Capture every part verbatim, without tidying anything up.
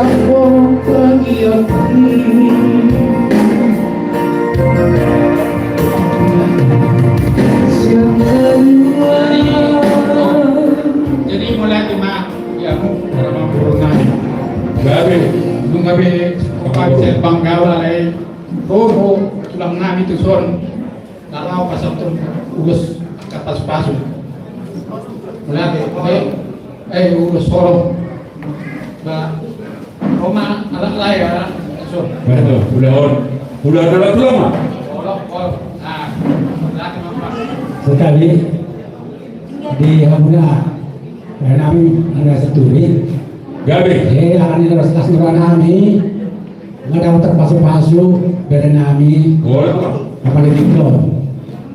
Jadi, mulai di ma-, ya, mu, orang mampu nami. Gabe. Nunga be, apa, bisa bangga, eh, oh, oh, tulang nami tu son. Kalau pas waktu ulos, angka pasupasu. Mulai be, eh, eh, ulos sorong. Ba, Roma, alat lah ya, so. Betul, udah on. Udah ada lagi lama. Sekali di hamuna, eh, nami, anda seturi. Gabe. Eh, akan ini terus tas nurani. Nga dapot tarpasupasu bere nami. Olo. Apalagi itu.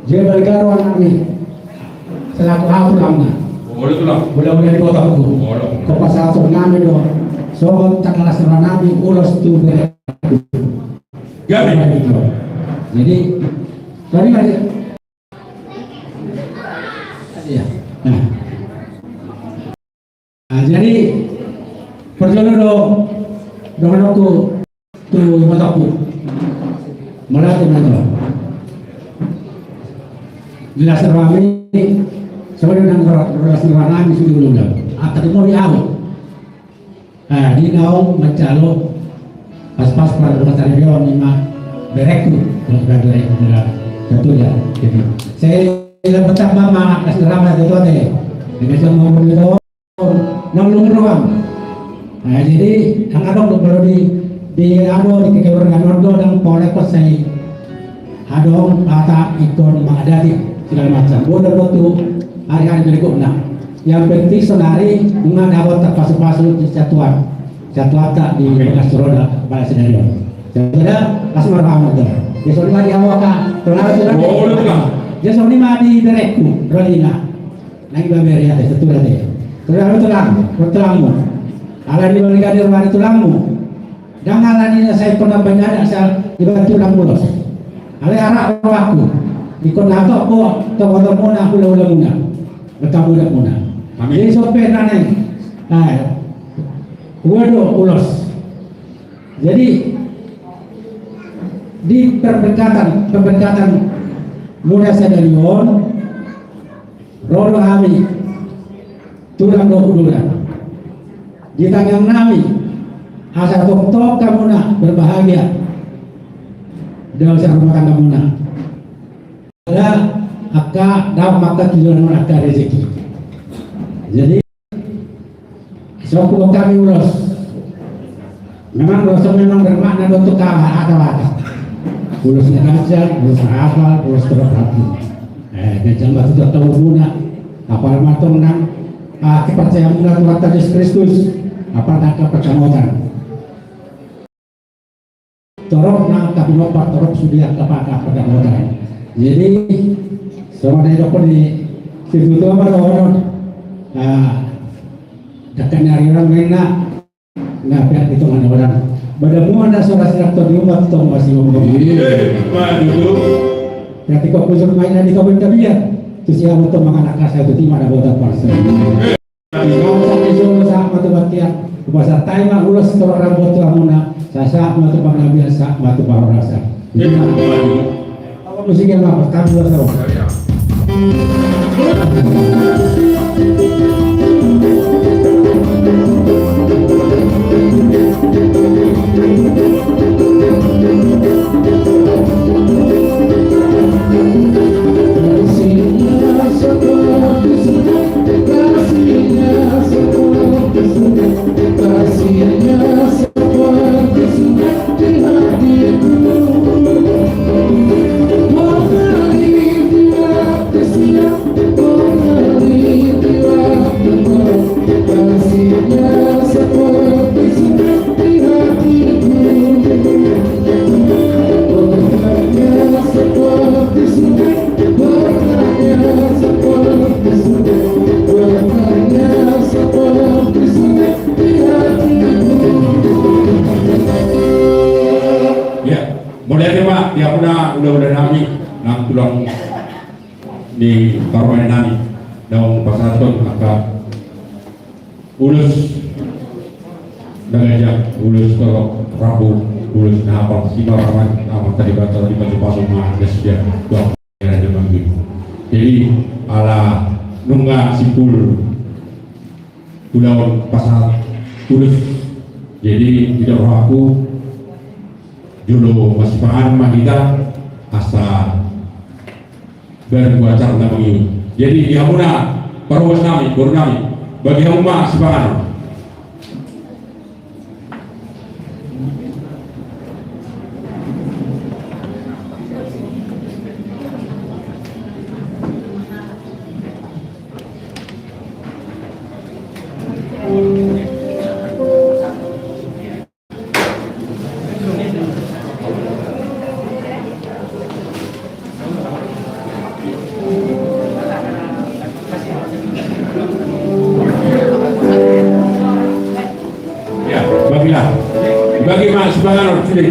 Jadi balik roha nami. Selaku au tulangna. Olo, tulang. Mula-mula di kota hukum. Olo. Kopasahaton nami do. Sohot tangkas roha nami ulos tu bere. Gabe. Jadi, tadi masih. Iya. Nah. Nah, jadi, parjolo do, dohononku tu ibotongku. Mauliate ma tutu. Di las ni rohami, songon i nang las ni roha nami sude ulos. Atik molo di au. Nah, di naung manjalo pasupasu pardongan saripeon i ma berengku, berengku, berengku. Tentu ya. Jadi, saya ingin bertambah ma las ni roha nami tutu. Dengan semua itu. Nang luhur roham. Nah, jadi, nang adong do, molo di, di, anu, di kekeluargaan on do, nang polek pas sai adong hata ingkon mangadati, segala macam. Bodo do tu hari-hari berikutna. Yang penting sonari, nunga dapot tarpasupasu di satuan. Satuanta di Bagas Roda, Bagas Dario. Sudah, pas marhamu do. Dia songon i ma di awak, ah. Tulang, tulang. Dia songon i ma di berengku, Rolina. Nang iba bere ate, setura te. Tulang, tulang, tulangmu. Alani balikan di rumah tulangmu. Dang alani na sai pernah banyak asal iba tulang ulos. Ale arak rohangku. Ingkon na hatop ho, tonggo-tonggo muna, hula-hula muna. Bertamu dak muna. Amin. Jadi sope naneng. Nah, ua do ulos. Jadi, di pemberkatan, pemberkatan muna sadari on, ro do hami, tulang dohot uduran. Di tangiang nami, asa tongtong hamuna berbahagia dalam rumah tangga muna. Ada angka, dapat angka tujuan, angka rezeki. Jadi, sohot hami ulos. Memang ulos memang bermakna untuk kata-kata. Ulos na ganjang, ulos na hapal, ulos torop hati. Eh, ganjang ma tutu tahu muna. Apala ma tong nang, ah, kepercayaan muna Tuhanta Jesus Kristus. Apala nang kepercayaan. Torop nang angka pinompar, torop sude angka pangkat pardapotan. Jadi, songon na didok ni situatua ma dohonon. Nah, dangka ni ari on ma inna. Nah, peak di tonga ni onan. Badan muna so ra sirang tondimuna tong masihomhom. Iya, betul. Peak di kok kusur ma inna di kobun tabiat. Tu siamun tong mangan angka sai tu tima na botak parsa. Sahat ma tu bontean, hupasahat hami ma ulos torop rambu tu hamuna, sahat ma tu panggabean, sahat ma tu parhorasan. Musik yang apa? Tabu atau? Ya, mauliate ma di hamuna hulahula nami, nang tulang ni parumaen nami, naung pasahathon angka ulos Na ganjang ulos torop rambu, ulos na hapal, ima rahmat, rahmat dari bata, dari batu pasu ma, das dia. Jadi ala nunga simpul ulaon pasahat ulos. Jadi di rohaku jolo masipanganon ma hita asa baru acara na mangihut. Jadi di hamuna parubas nami, boru nami, bagi hamu ma sipanganon. Ya, bagilah. Bagi ma sipanganon, sude.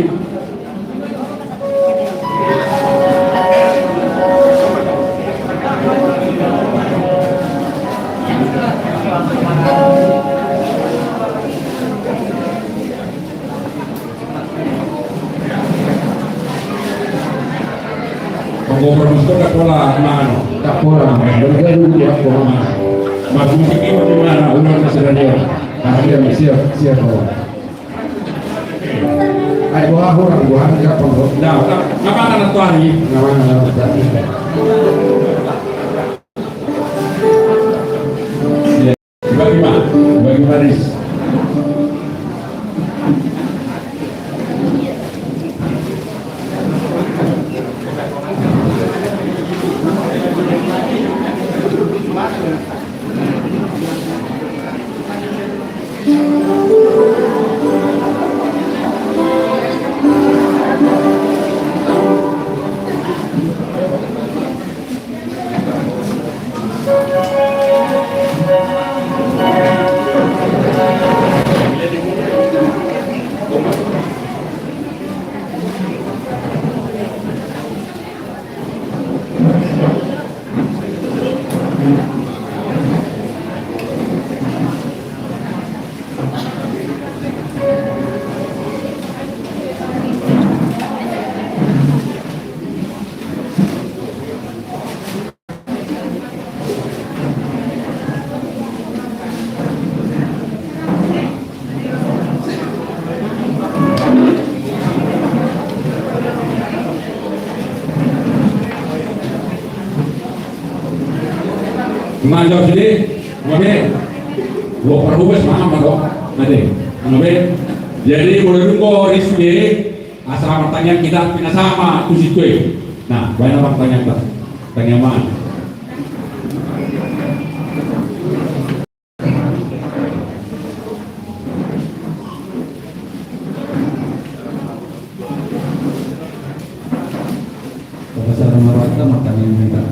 Pengkompor musto tak pola mano. Tak pola mano. Dari dulu tak pola mano. Mas musik ini di mana? Ulang ke Selandia. Ah, iya, siap, siap, Pak. Ayo, gua aku orang gua, siapa, Bro? Nah, nah, nama anak tuan ini? Nama anak tuan ini? Bagaimana? Bagaimana, Riz? Manjawab sini, ngabe? Gua parubas, maaf, Bang. Ade, ngabe? Jadi, boleh dulu, Riz, asa martangiang hita, pinasama tu situ, eh. Nah, baen ma tangiang ta. Tangiang ma. Pasahat ma roha hita, martangiang ma hita.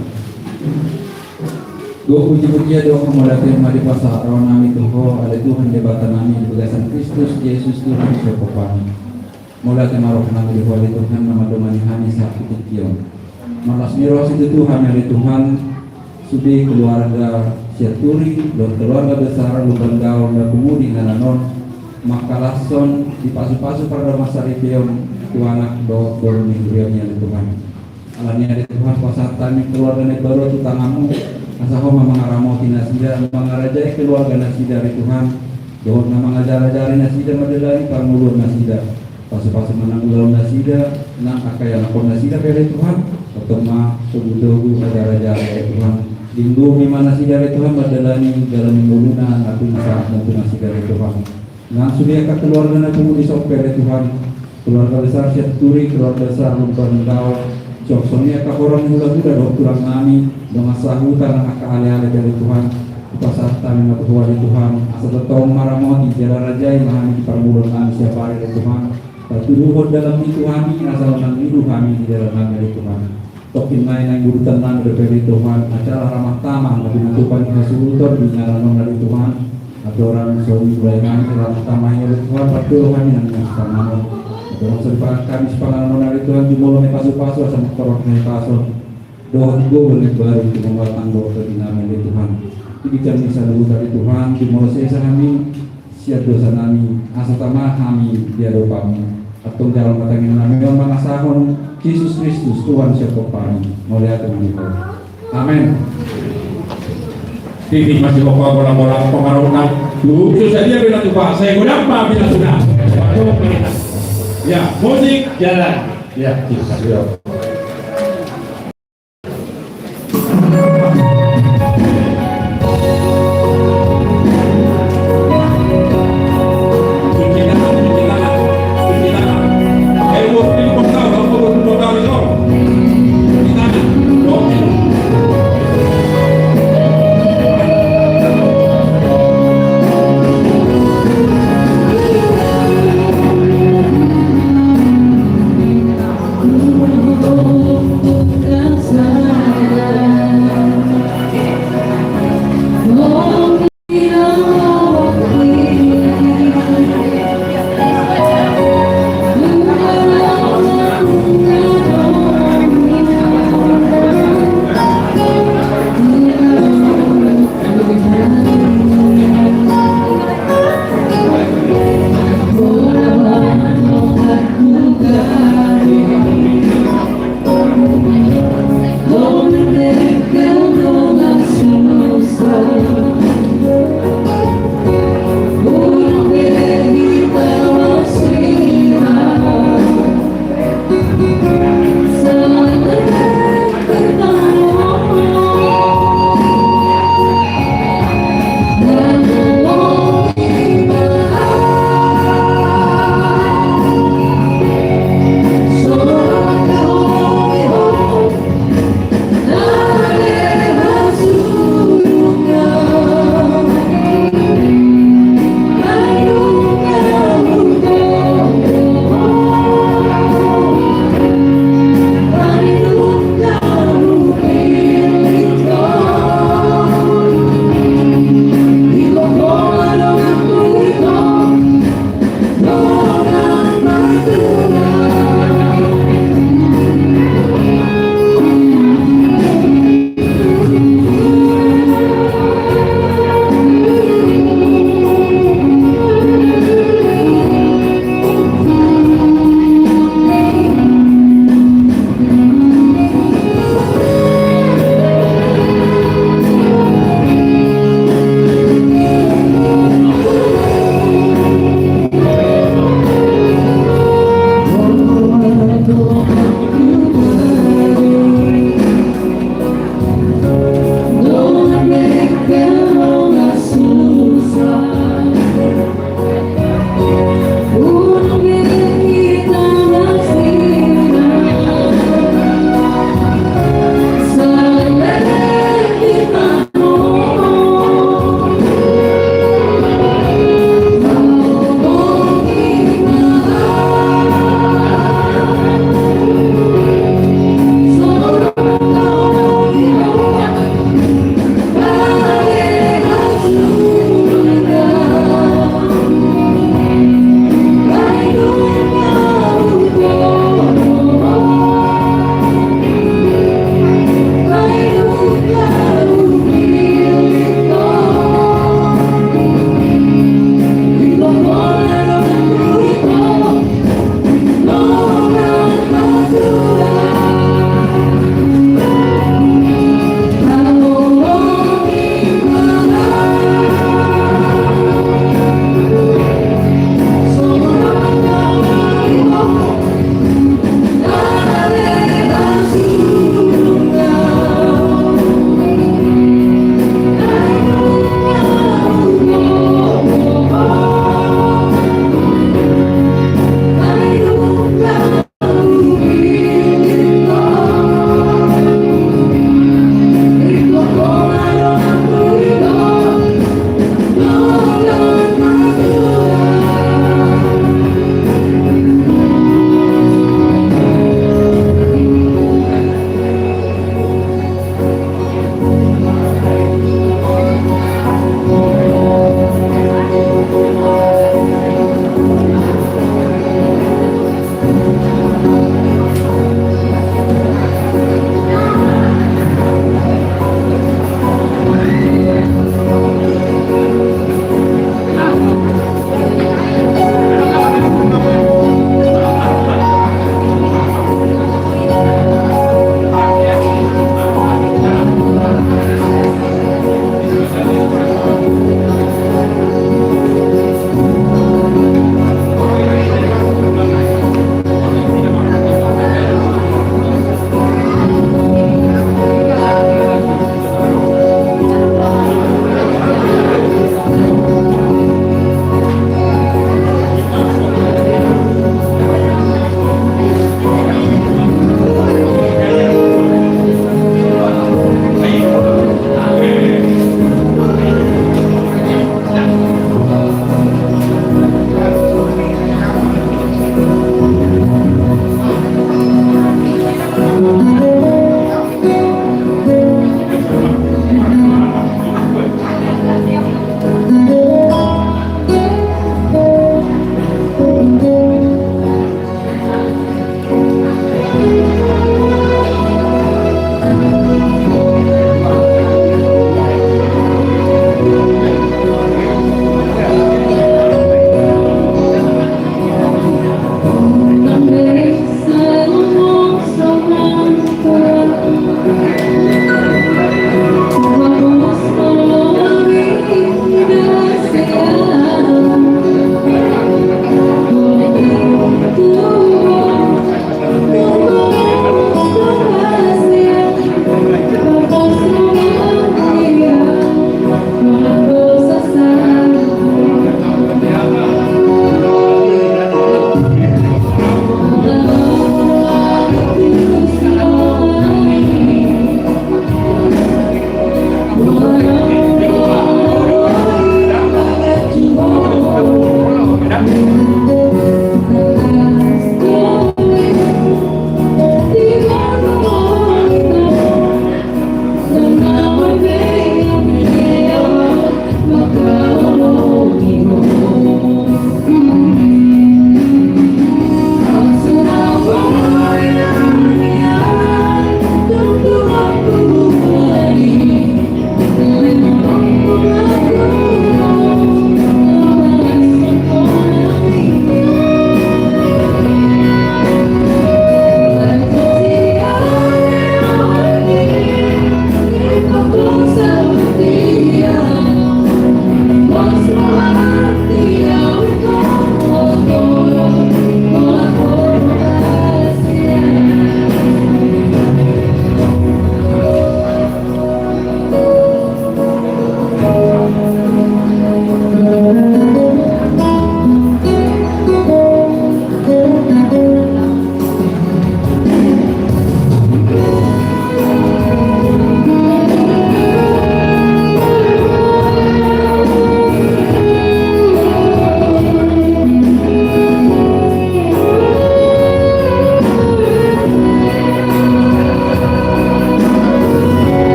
Dohot puji-pujian dohot hamuliateon ma dipasahat roha nami tu Ho, ale Tuhan Debata nami, di bagasan Kristus Jesus Tuhan sian Bapa nami. Mauliate ma roha nami di Ho ale Tuhan na mandongani hami sahat tu tingki on. Marlas ni roha situtu hami ale Tuhan, sude keluarga Sianturi dohot keluarga besar Lumban Gaol na pungu di inganan on, mangkalashon dipasu-pasu pardongansaripeon tu anak dohot boru ni huria on ale Tuhan. Alani i ale Tuhan, pasahat hami keluarga na imbaru tu tanganMu, asa Ho ma mangaramoti nasida, mangarajai keluarga nasida ale Tuhan, dohot na mangajar-ajari nasida mandalani parngoluon nasida. Pasu-pasu ma nang ulaon nasida, nang angka ianakhon nasida pe ale Tuhan, tongtong ma togu-togu ajar-ajari ale Tuhan. Lindungi ma nasida ale Tuhan mandalani dalan ni ngoluna na tung sahat tu nasida ale Tuhan. Nang sude angka keluarga na pungu dison pe ale Tuhan, keluarga besar Sianturi, keluarga besar Lumban Gaol, suang songon i angka horong ni hula-hula dohot tulang nami, dongan sahuta nang angka ale-ale pe ale Tuhan, hupasahat hami ma tu Ho ale Tuhan, asa tongtong maramoti jala rajai ma hami di parngoluon nami siap ari ale Tuhan, patuduhon dalanMi tu hami, asa unang lilu hami di dalan nami ale Tuhan. Tongkin nai naeng udutan nami dope ale Tuhan, acara ramah tamah na pinatupa ni hasuhuton di inganan on ale Tuhan. Andorang so dimulai nami ramah tamah i ale Tuhan, parjolo hami nang sipanganon. Andorang so dipangan hami sipanganon on ale Tuhan, jumolo ma i pasu-pasu asa mangkorhon hahipason dohot gogo na imbaru tu mangulahon tanggo tu diri nami ale Tuhan. Di tingki on saluhut ale Tuhan, jumolo sesa hami sian dosa nami, asa tama hami di adopanmu. Antong jalo ma tangiang nami on mangasahon Jesus Kristus, Tuhan sian Ho hami. Mauliate ma di Ho. Amen. Titik masih pokok bola-bola pengaruhna. Tujuh saja bila tupa, saya godang pa bila sudah. Waduh, ya, musik jalan. Ya, siap.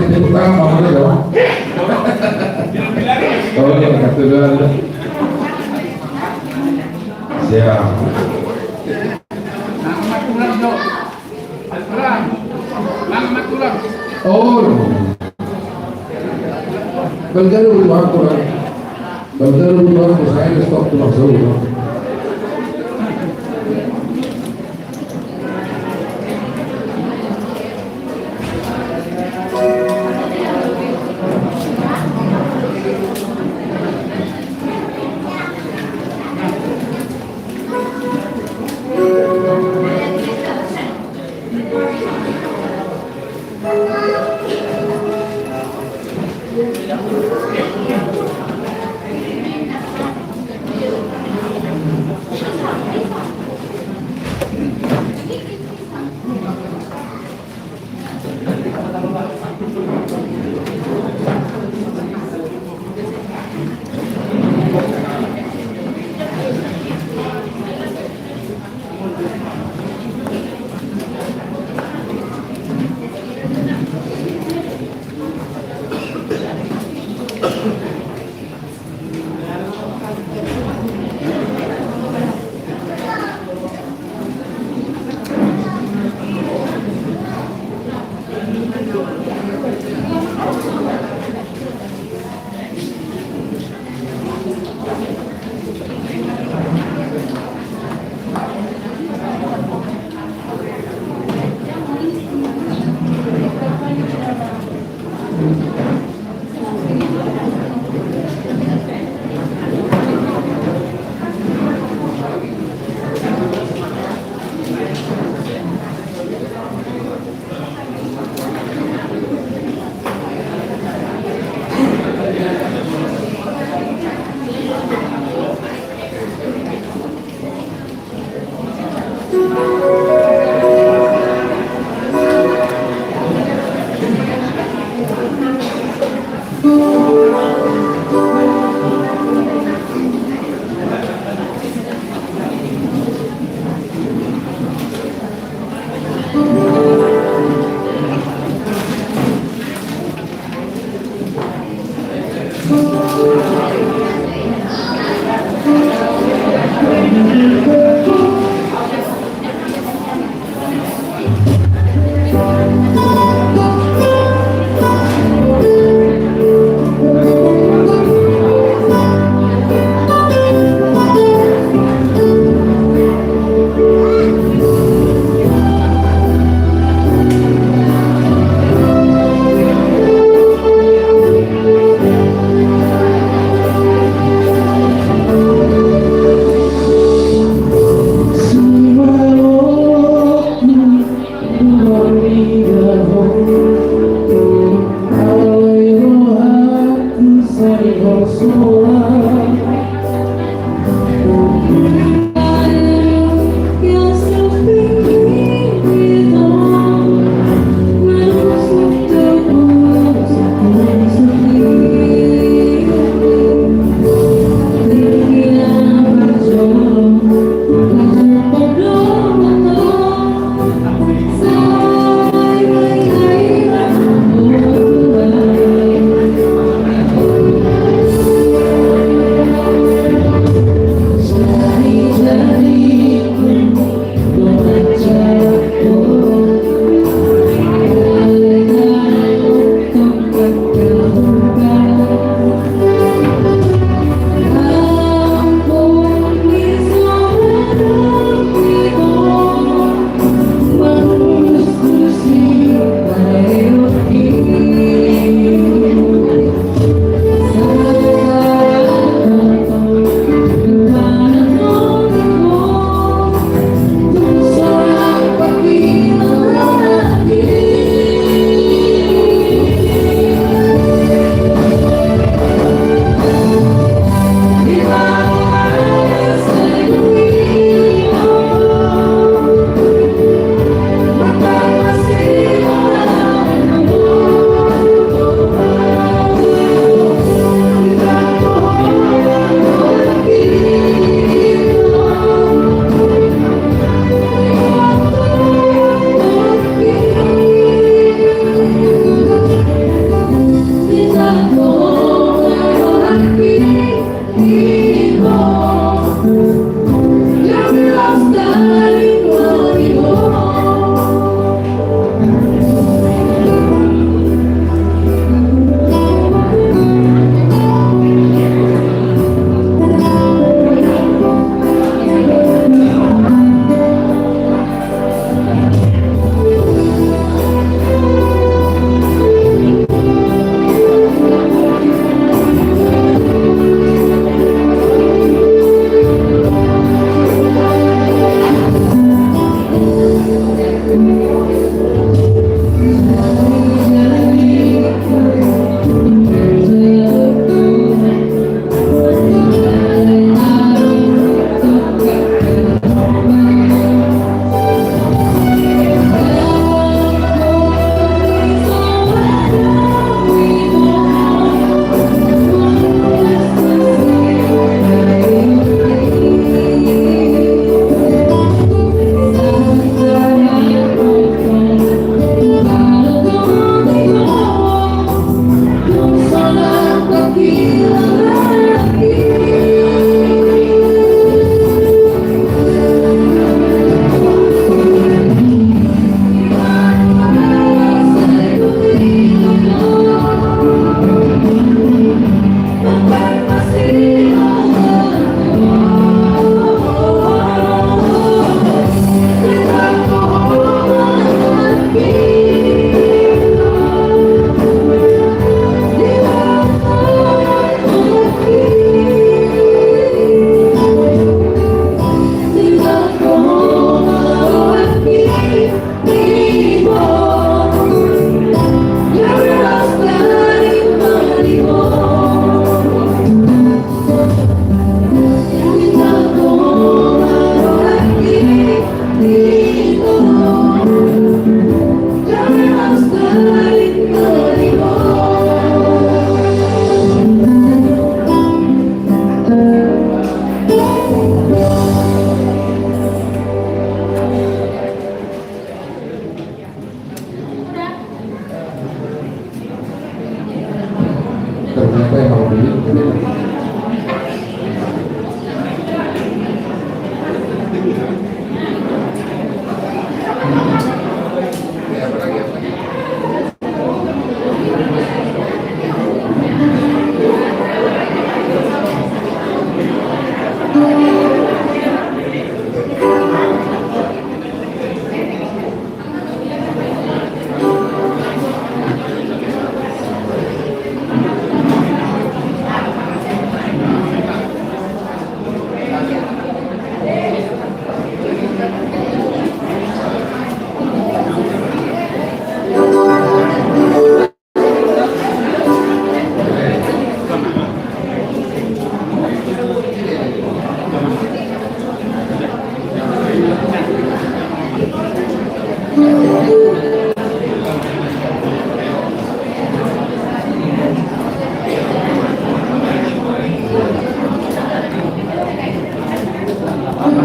Tepuk tangan, Pak Gubernur, ya, Pak. Oh, iya, satu, dua, tiga. Siap. Oh. Bang Jalu, Bang, kurang. Bang Jalu, Bang, saya stop tulang Jalu, Bang.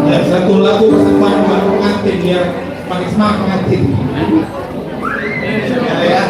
Ya, satu lagu persembahan buat pengantin, biar makin semangat pengantin. Ya, ya.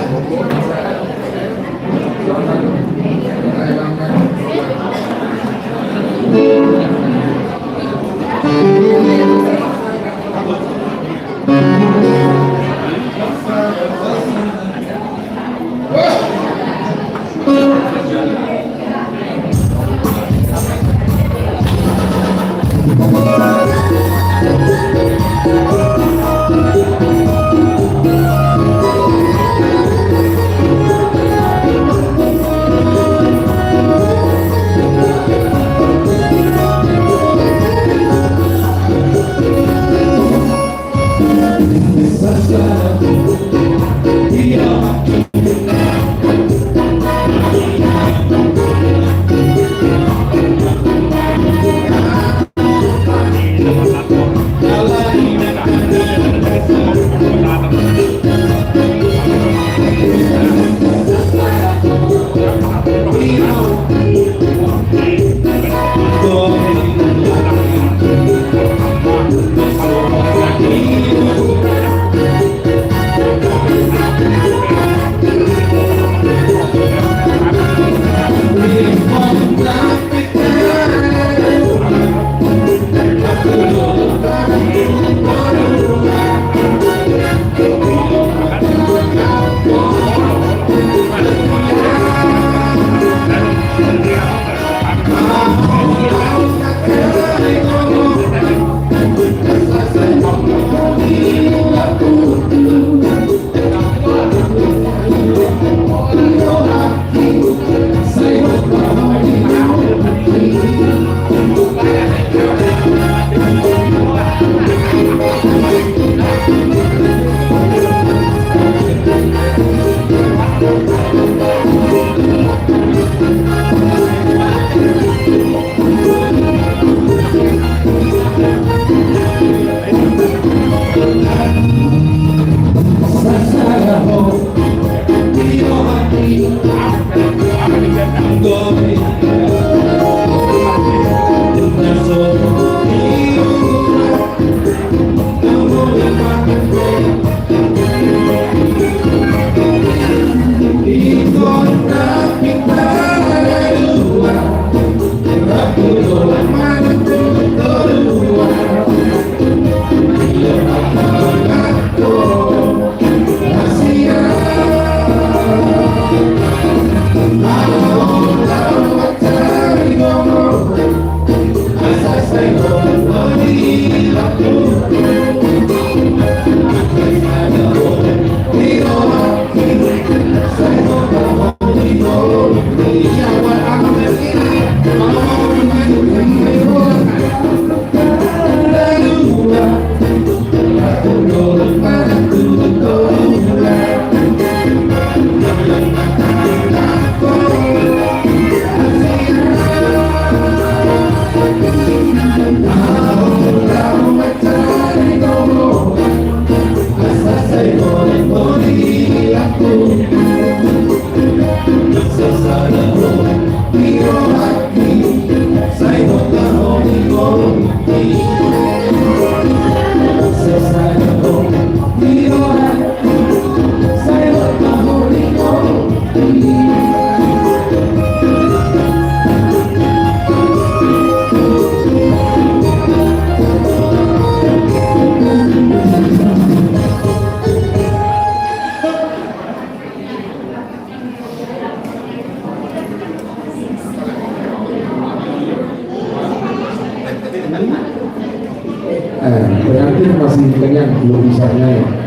Yang belum bisa nyanyi.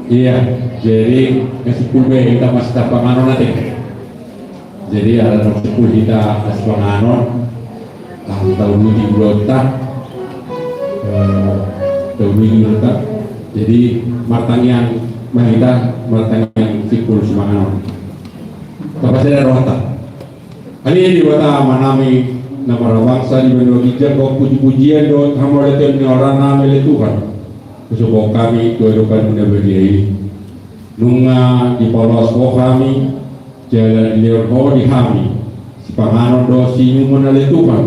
Iya, jadi, eh, simpul be hita masipanganon ate. Jadi, ala naung simpul hita masipanganon, tahu di gulota, eh, tahu di gulota. Jadi, martangiang ma hita, martangiang simpul sipanganon. Tapasada rohanta. Ale Debata Amanami, na marhabangsa di banua ginjang, dohot puji-pujian dohot hamuliateon ni goarnami ale Tuhan. Husombahon hami tu adopanMu na badia i. Nunga dipaloas Ho hami, jala dilehon Ho di hami sipanganon dohot siinumon ale Tuhan.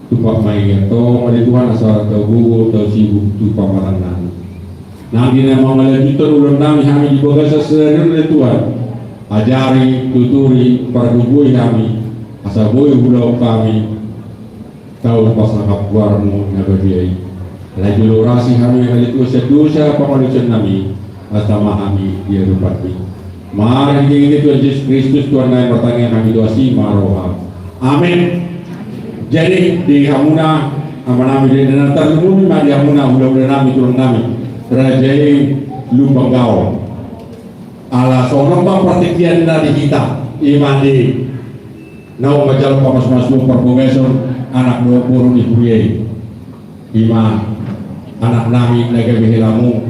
Tumpak ma i antong ale Tuhan, asa tau gogo, tau sibuk tu pamoruonnami. Nang di na mangalanjuthon ulaonnami hami di bagasan sadari on ale Tuhan, ajari, tuturi, pargogoi hami, asa boi huulahon hami tau pasangap goarMu na badia i. Alai jolo urasi hami ale Tuhan sian dosa pangalaosiononnami, asa tama hami di adopanMi. Marhite-hite Tuhan Jesus Kristus Tuhannami martangiang hami, tu asi ma roham. Amen. Jadi di hamuna amanami, di na tarlumobi ma di hamuna hulahula nami, tulang nami, raja i Lumban Gaol. Ala songon on ma partingkian na di hita, i ma di naung manjalo pamasumasuon parbagason anak dohot boru ni huria i. I ma anaknami na gabe helamu,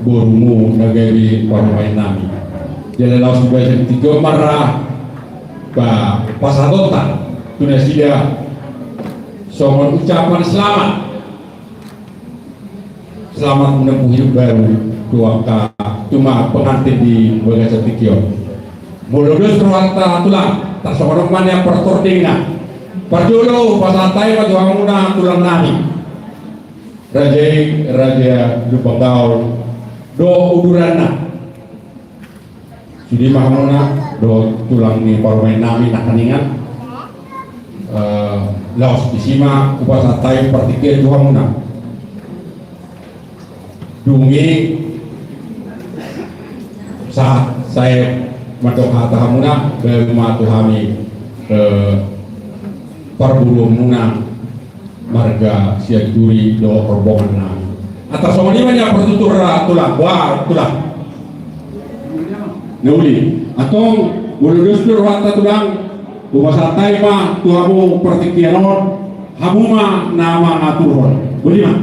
borumu na gabe parumaennami. Jala laos di bagasan tingki on ma ra pasahatonta tu nasida songon ucapan selamat. Selamat menempuh hidup baru tu angka, tu ma pengantin di bagasan tingki on. Molo dos rohanta tulang, tarsongon on ma nian partordingna. Parjolo pasahat hami ma tu hamuna tulang nami, raja i, raja Lumban Gaol dohot uduranna. Sude ma hamuna dohot tulang ni parumaennami nangkiningan. Eh, laos disi ma hupasahat hami partingkian tu hamuna. Dung i sa, sae mandok hata hamuna, baen ma tu hami, eh, parboruonmuna marga Sianturi dohot rombongan nami. Antar songon i ma nian partutur ra tulang, boha tulang. Na uli. Antong molo dos do rohanta tulang, hupasahat hami ma tu hamu partingkian on, hamu ma na mangaturhon. Boti ma.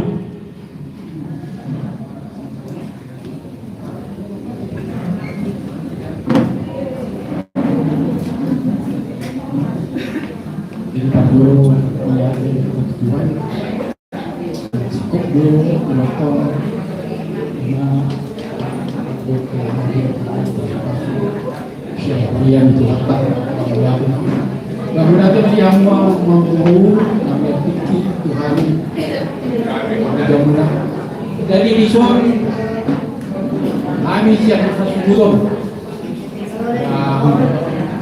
Jadi, Pak Guru, ya, Tuhan. Sikok do, motor, na, siap rian tu hata. Bangun aja di hamu, mau guru, nami tiki, Tuhan. Jadi, dison, kami siap sasuguron.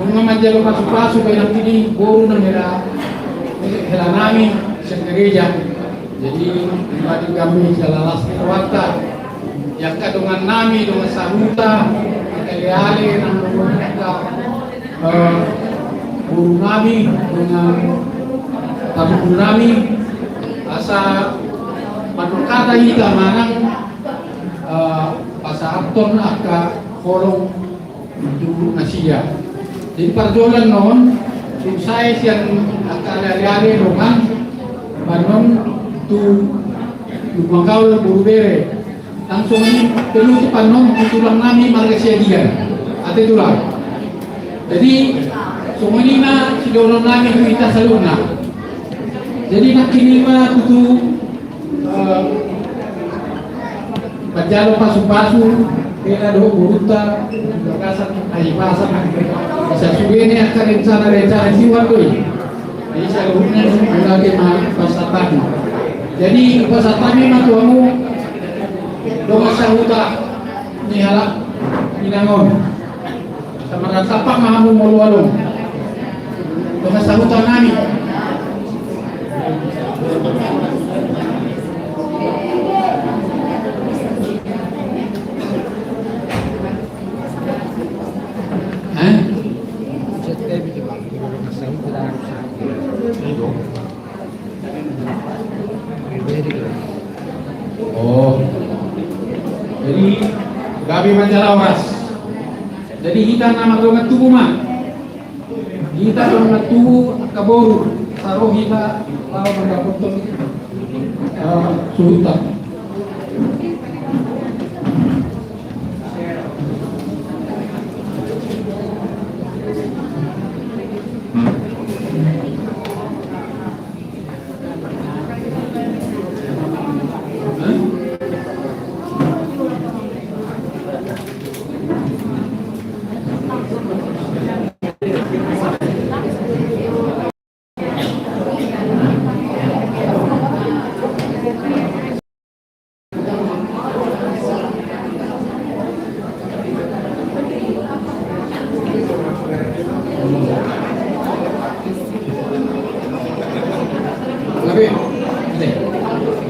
Nunga manjalo pasupasu baenon i di boru nang hela, hela nami sian gereja. Jadi, di badi kami sian las ni rohanta, di angka dongan nami, dongan sahuta, angka aleale nang dongan, eh, boru nami, dongan parhundul nami, asa mandok hata hita manang, eh, pasahathon angka holong tu nasida. Jadi parjolo annon, dung sae sian angka aleale dongan, baenon tu Lumban Gaol boru bere. Langsung i penutup annon tu tulang nami marga Siagian. Ate tulang. Jadi songon i ma sidohonon nami tu hita saluhutna. Jadi nangkin i ma tutu, eh, manjalo pasupasu hela dohot borunta, bagasan ai basa. Asa sude ni angka rencana-rencana siwan do i. Jadi saluhutna mulai ma pasahat hami. Jadi pasahat hami ma tu hamu dongan sahuta ni halak Inang on. Asa marsampang ma hamu molo adong dongan sahuta nami. Hah? Oh. Gabe ma jala horas. Jadi hita na mardongan tubu ma. Hita dongan tubu angka boru, sai ro hita laho mandapothon, eh, suhutna.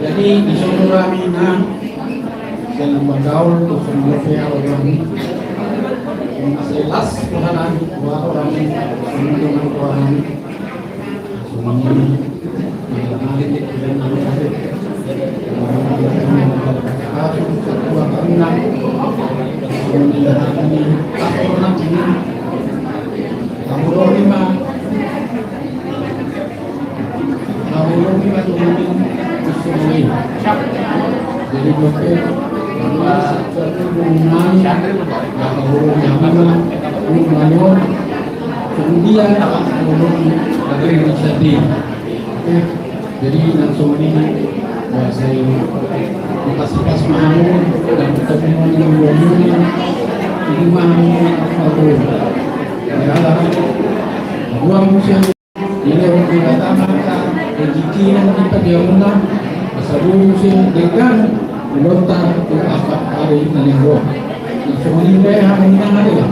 Jadi di sono rami na dalam bagaul tu semua orang. Jelas Tuhan, buat orang ini, semua orang ini. Jadi, oke. Kemudian, oke. Jadi langsung ini, eh, saya kasih pas mau dan ketemu dengan dua ini, ini mau apa tuh? Ya, dua musim ini waktu datang maka rezeki yang kita dia undang, sebelum musim dekat, belum tak apa hari ini roh. Langsung ini deh, hari ini hari ya.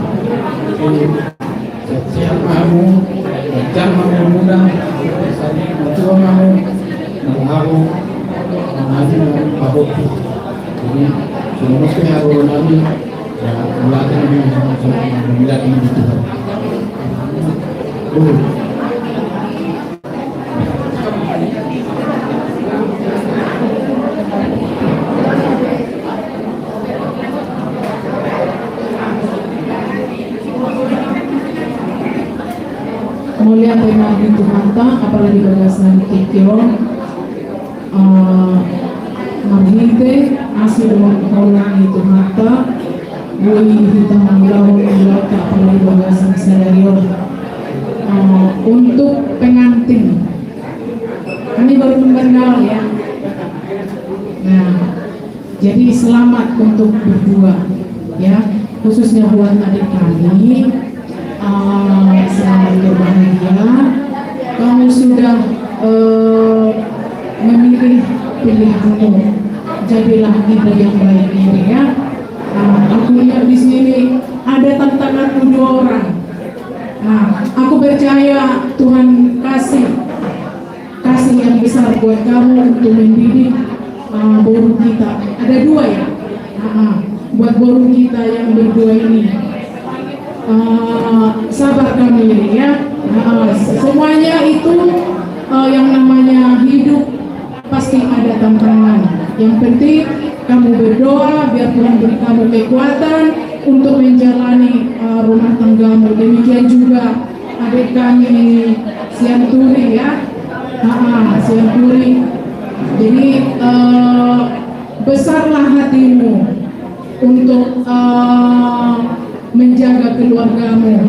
Sehat-sehat ma hamu, lancar ma hamu, mudah, matua ma hamu, na laho, na maju, na pahot. Jadi, semua mesti harus nami, ya, melatih nami, melatih nami Tuhan. Dulu. Mauliate ma di Tuhanta, apala di bagasan tingki on, eh, marhite asi dohot holan ni Tuhanta, boi hita mangulahon ulaonta apala di bagasan sadari on. Eh, untuk pengantin, kami baru mengenal ya. Nah, jadi selamat untuk berdua, ya, khususnya buat adik kami. Eh, selamat berbahagia. Kamu sudah, eh, memilih pilihanmu. Jadilah ibu yang baik ini, ya. Eh, aku lihat di sini ada tantanganmu dua orang. Nah, aku percaya Tuhan kasih kasih yang besar buat kamu untuk mendidik, uh, boru kita. Ada dua ya? Uh-uh. Buat boru kita yang berdua ini. Uh, sabar kamu ini ya. Uh, semuanya itu, uh, yang namanya hidup pasti ada tantangan. Yang penting kamu berdoa biar Tuhan beri kamu kekuatan untuk menjalani, uh, rumah tanggamu. Demikian juga adik kami Sianturi ya. Ha, Sianturi. Jadi, eh, besarlah hatimu untuk, eh, menjaga keluargamu.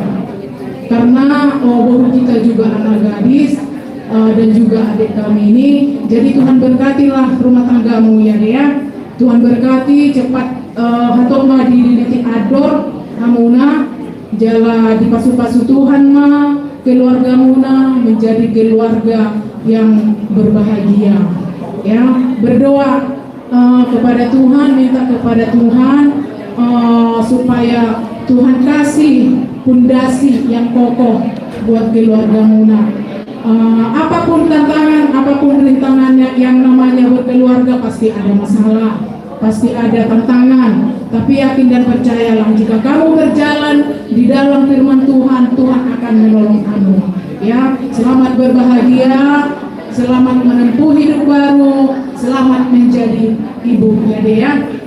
Karena, oh, boru kita juga anak gadis, eh, dan juga adik kami ini. Jadi Tuhan berkatilah rumah tanggamu ya, Dea. Tuhan berkati, cepat, eh, hatop ma dililiti andor hamuna, jala dipasu-pasu Tuhan ma keluargamuna menjadi keluarga yang berbahagia. Ya, berdoa, eh, kepada Tuhan, minta kepada Tuhan, eh, supaya Tuhan kasih pondasi yang kokoh buat keluargamuna. Eh, apapun tantangan, apapun rintangannya, yang namanya berkeluarga pasti ada masalah, pasti ada tantangan. Tapi yakin dan percayalah, jika kamu berjalan di dalam firman Tuhan, Tuhan akan menolong kamu. Ya, selamat berbahagia, selamat menempuh hidup baru, selamat menjadi ibu, ya, Dea.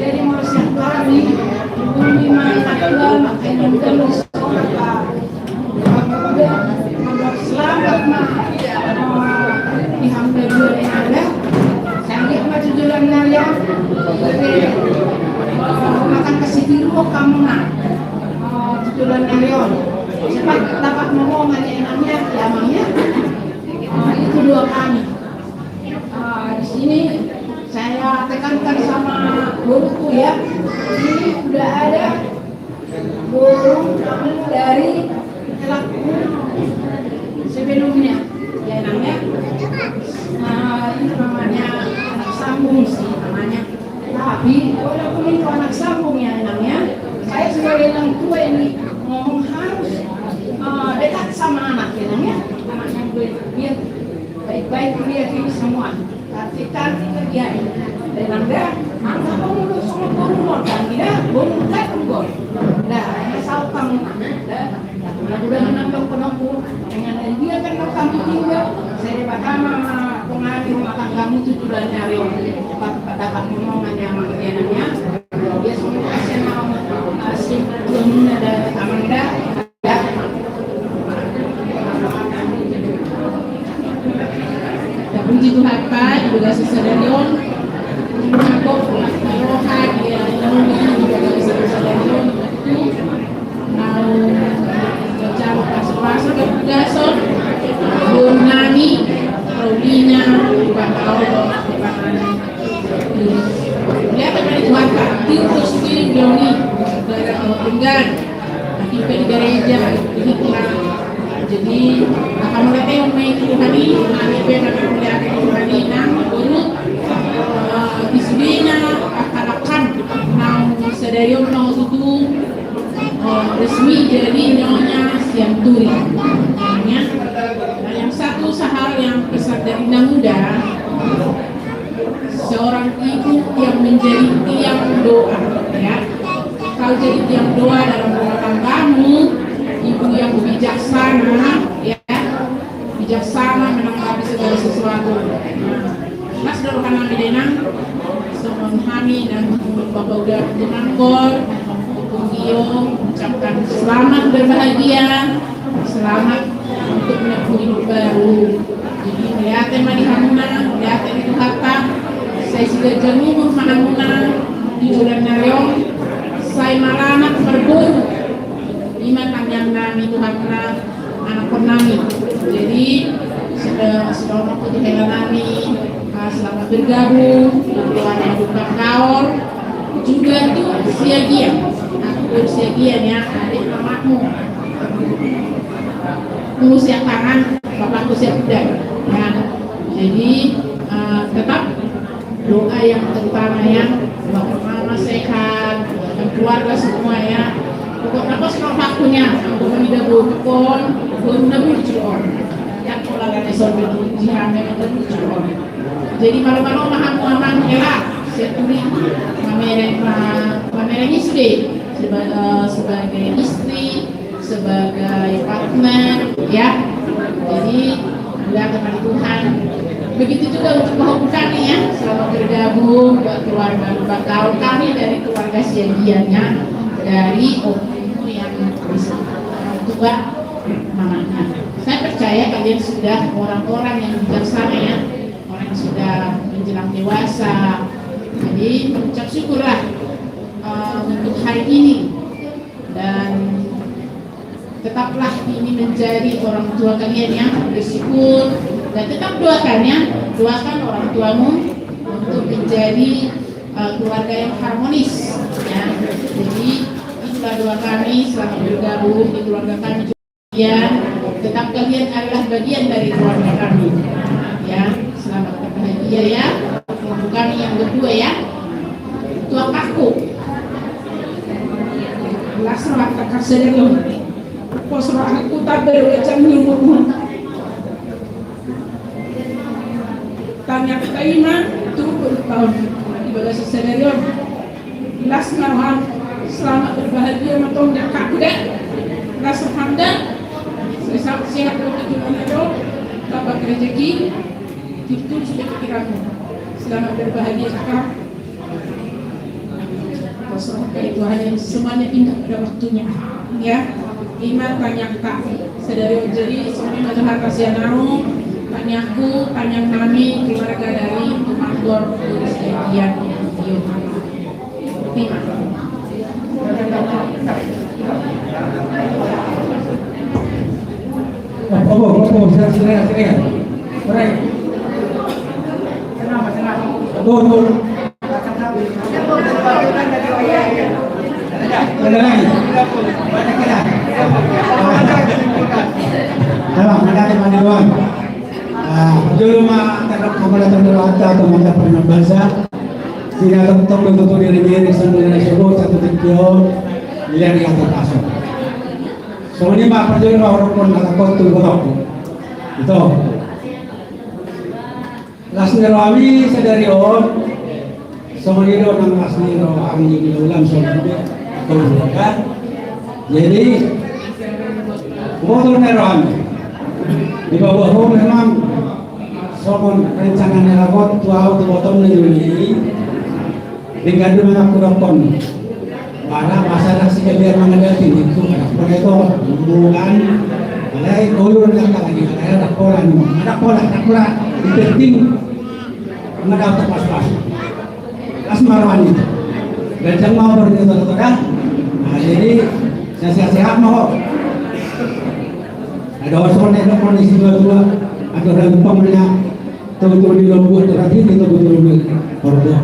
Jadi, mau siap kami, bumi main aktual, makan udang di sekolah, Pak. Selamat, Mak. Di hamba dua yang ada. Saya lihat maju jalan narian. Oke. Makan kasih tiru kamu, Nak. Oh, jalan narian. Cepat dapat ngomong, hanya enaknya, ya, Mang, ya. Oh, itu doa kami. Ah, di sini saya tekankan sama guruku, ya. Ini udah ada guru dari Sebelumnya, ya, Nang, ya. Nah, itu namanya anak sambung sih, namanya. Tapi walaupun itu anak sambung, ya, Nang, ya, saya sebagai orang tua ini ngomong harus, eh, dekat sama anak, ya, Nang, ya. Anaknya gue, dia baik-baik dia ini semua. Cantik-cantik dia ini. Dan Nang, ya, angka kamu tuh sama burung, Nang, ya, burung kan, burung. Nah, ini saltang, nah. Mudah-mudahan nang dong penampu dengan dia kan nang kamu juga. Saya bakal mama pengaruh makan kamu tuh bulan hari. Dapat ngomong hanya makanannya. Dia semua kasih nama kasih belum ada amanda. Puji Tuhanta, di bagasan sadari on. Mangkok, roha, dia, dia, di bagasan sadari on. Naung jalo pasu-pasu do bagasan. Boru nami, Paulina, Bang Paul, Bang Ani. Dia teman Tuhanta, Tirtus Tirus Doni, Negara Tenggan. Akhirnya di gereja, di hikmah. Jadi, akan mulai teh, mulai Tuhan ini, akhirnya akan mulai Tuhan ini, nang, guru, eh, di sini, nah, akan-akan, nang, sadari on, nang, tutu, eh, resmi, jadi, nyonya, Sianturi. Ya. Nah, yang satu, sahal yang pesan dari Nang Uda, seorang ibu yang menjadi tiang doa, ya. Kau jadi tiang doa dalam rumah tanggamu, ibu yang bijaksana, ya. Bijaksana menanggapi segala sesuatu. Nah, las do roha nami, Nang, songon hami nang Bapa Uda Tumorang, Bung Gio, mengucapkan selamat berbahagia, selamat untuk menempuh hidup baru. Jadi, mauliate ma di hamuna, mauliate di Tuhanta, sai siganjang umur ma hamuna, di bulan na ro, sai maranak marboru. I ma tangiang nami tu hamuna, anakkon nami. Jadi, sudah, sudah waktu tu hela nami, ah, selamat bergabung, keluarga Bang Kaor, juga tu Siagian. Aku Siagian ya, adik mamamu. Aku siap tangan, bapakku siap udah. Ya. Jadi, eh, tetap doa yang terutama ya, doa mama sehat, dan keluarga semua ya. Pokokna pos no waktunya, aku menida bukon, bukon na burju on. Ya, kalau ada soal burju, hanya na burju on. Jadi, malo-malo ma hamu amang hela, Sianturi, mamereng, ma-, mamereng istri, seba-, eh, sebagai istri, sebagai partner, ya. Jadi, mudah kepada Tuhan. Begitu juga untuk Bang Kaor ya, selamat bergabung buat keluarga Bang Kaor, kami dari keluarga Siagian ya, dari Om Inu yang tua mamanya. Saya percaya kalian sudah orang-orang yang bijaksana ya, orang yang sudah menjelang dewasa. Jadi, ucap syukurlah, eh, untuk hari ini. Dan tetaplah ini menjadi orang tua kalian yang bersyukur. Dan tetap doakan ya, doakan orang tuamu untuk menjadi, eh, keluarga yang harmonis. Ya. Jadi, itulah doa kami, selamat bergabung di keluarga kami. Ya, tetap kalian adalah bagian dari keluarga kami. Ya, selamat berbahagia ya. Kami yang berdua ya. Tua aku. Las roha, kakak sadari on. Pos roha, aku tak berwajah nyumur. Tangiang ta i ma tu puluh tahun di bagasan sadari on. Las ma roham, selamat berbahagia ma tong, da, kakak da. Las roham da. Sehat, sehat do, tujuan do, tambah rezeki, itu sudah pikiranmu. Selamat berbahagia, kakak. Terserah itu, hanya semuanya indah pada waktunya. Ya, i ma tangiang ta sadari on. Jadi, songon i ma tu hata sian ahu, tangiangku, tangiang nami, keluarga dari Tumorang, Siagian. Opo, opo, opo, sini, sini. Orai. Opo, opo. Dalam, mandali, mandali doang. Ah, jolo ma, tadok, kamu datang dulu, anta, atau mantap, pernah bahasa. Sina tong, tong, betul, betul, diri, diri, sambil, diri, sebut, satu, tiga, miliar, di atas, masuk. Songon i ma parjolo ma hudok on, na tangkos tu hudokku. Ito. Las ni rohami sadari on. Songon i do nang las ni rohami di ulam songon i. Tong kan. Jadi, boto ni rohami. Di bawah ho memang songon rencana ni ragot tu au tu botom ni Juli. Denggan do memang hudok on. Pala masa na si kalian mangadapi itu, ada pula itu, bukan. Alai ulur yang tak lagi, ada pola, ada pola, ada pola. Yang penting, nggak ada pas-pas. Pas maruan itu. Dan jangan mau berhenti, saudara. Nah, jadi, sehat-sehat mau. Ada osor nih, ada kondisi dua-dua. Ada orang lupa mana. Tong-tong di lombu, terakhir di lombu-lombu. Ordo.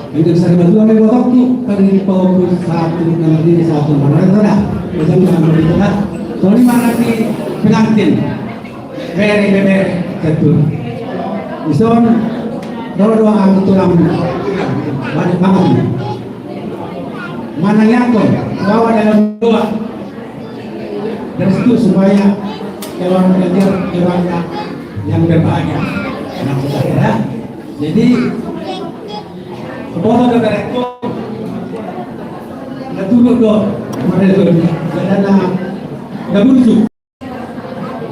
Yang sari batu ame botok tu, kan ini pau satu, nomor ini satu, nomor itu dah. Macam mana itu dah. Soalnya mana di pengantin. Bere, bere, satu. Ison, dua, dua, aku tulang. Banyak banget ini. Mana yang kau? Bawa dalam doa. Restu supaya keluarga, keluarga yang berbahagia. Nah, sudah ya. Jadi, kepada mereka, na turut do, mereka, karena na, na burju.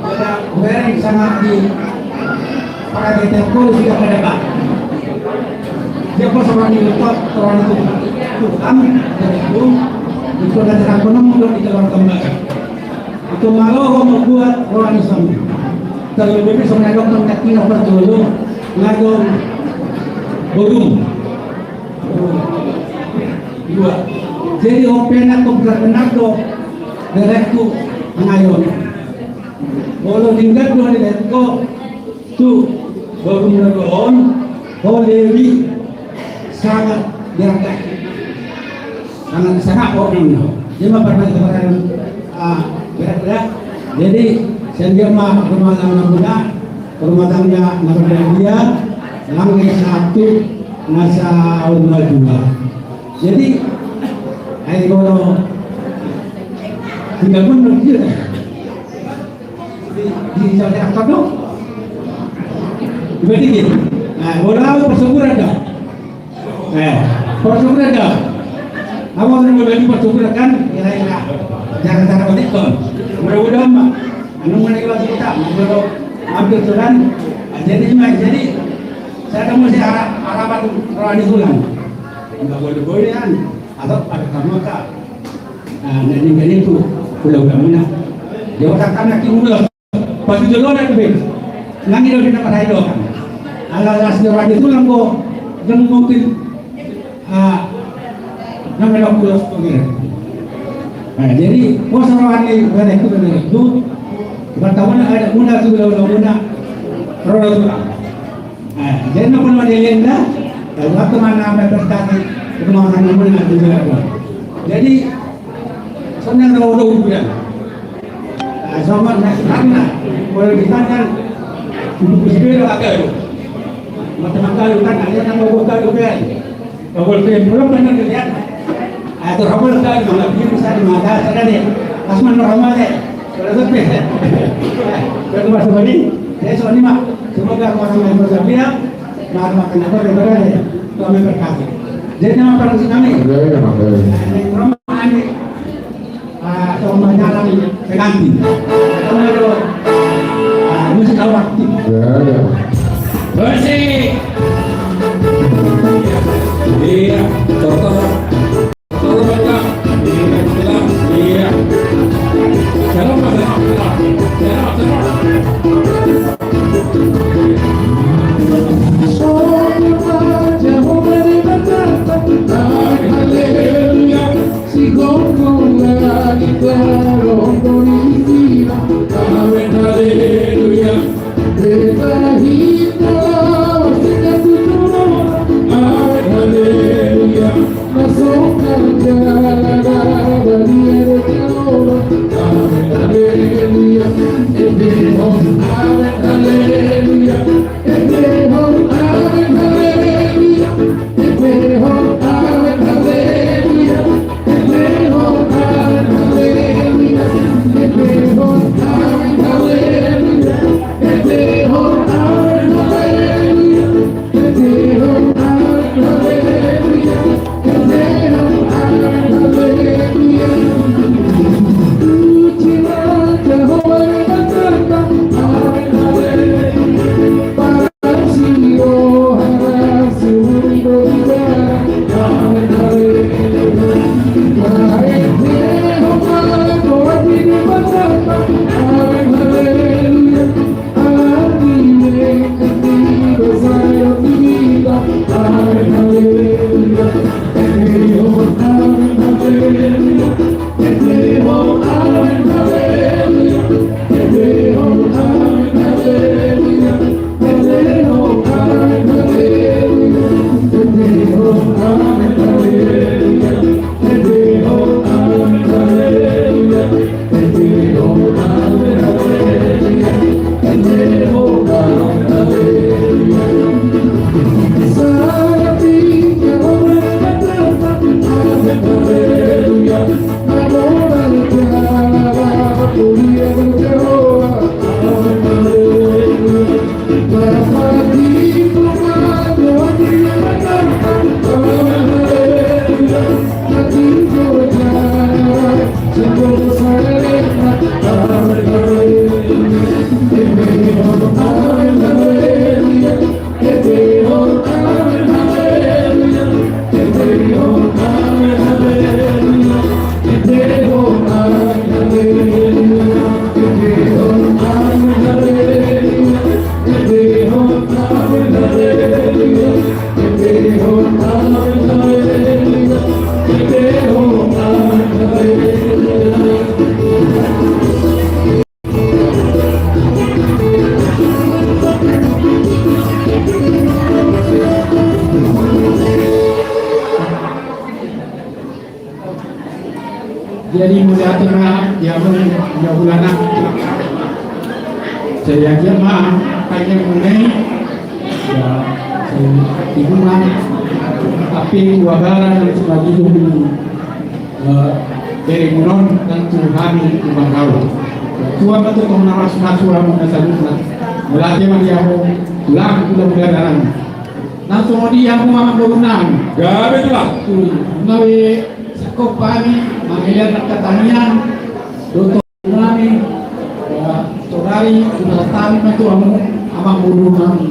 Karena mereka sangat di, pada kita pun sudah pada, Pak. Dia pun sama di Tuhan, Tuhan itu, Tuhan, dan itu, itu adalah ekonomi untuk kita berkembang. Itu malah membuat orang Islam. Terlebih sama dokter, nggak punya perlu, ngadong borum. Dua. Jadi, on pe na, on pe na do, berekku, ngayon. Olo dinggan do, berekku, tu, borum na do on, ho lebih sangat dihargai. Sangat, sangat, oh, no. Dia mah pernah, pernah, ah, berat, berat. Jadi, sehingga mah rumah tangga muda, rumah tangga na berbahagia, langit satu, nasa rumah dua. Jadi, ayo, kalau tidak benar dia. Di, di, di, di, apa tuh? Dibandingin. Nah, bola apa syukur ada? Eh, persyukuran dah. Aku akan membagi persyukuran kan, kira-kira. Jangan cara betikon. Mudah-mudahan mah. Anu mana iwa kita, mudah ambil Tuhan. Jadi mah, jadi saya ada mesti arah, harapan rohani pulang. Enggak boleh-boleh kan. Atau pada kamu kak. Nah, ini kan itu. Udah-udah mana. Dia otak anak udah. Pasti jolo na tu be. Nang ido di na parai do kan. Ala las ni rohani tulang ko. Deng mungkin. Ah. Nang ido kulos pengir. Nah, jadi, pos rohani bereku, bereku. Pertama ada muna tu, muna. Roda tulang. Nah, jadi na pun ada lenda. Lalu waktu mana ada berkati. Rumah mana muna tu. Jadi, sonang roda udah. Ah, sama na, karena kalau di sana kan untuk bersepeda agak tu. Macam agak tu kan, ada yang mau buka tu kan. Kalau saya belum pernah lihat. Ah, tu apa lah kan, malah dia bisa di mata, saya ni. Asman normal deh. Kalau sampai. Kalau masuk ni, saya soal ni mah. Semoga orang yang bersepeda, maka makan apa daripada dia. Kami berkasih. Jadi nama para kami. Ya, ya, Pak. Ini rumah ini. Ah, atau menjalan pengantin. Atau ada, ah, musik awak. Ya, ya. Bersih. Iya, betul. Iya. Jangan lupa, jangan lupa. Jangan lupa. Haleluya. Jadi mauliate ma di hamu, di hamu hulana. Sai anggiat ma panjang umur, ya, sai tibu ma. Tapi uabara na sumagihum, eh, bere munon, tentu hami umang kau. Tua ma tu tong na mas mas tua ma na saluhutna. Mauliate ma di hamu, ulang ulang ulang. Na songon i hamu ma amang boru nami. Gabe tulang. Tuli. Gabe singkop hami mangelean angka tangiang dohot boru nami. Ya, saudari, hupasahat hami ma tu hamu amang boru nami.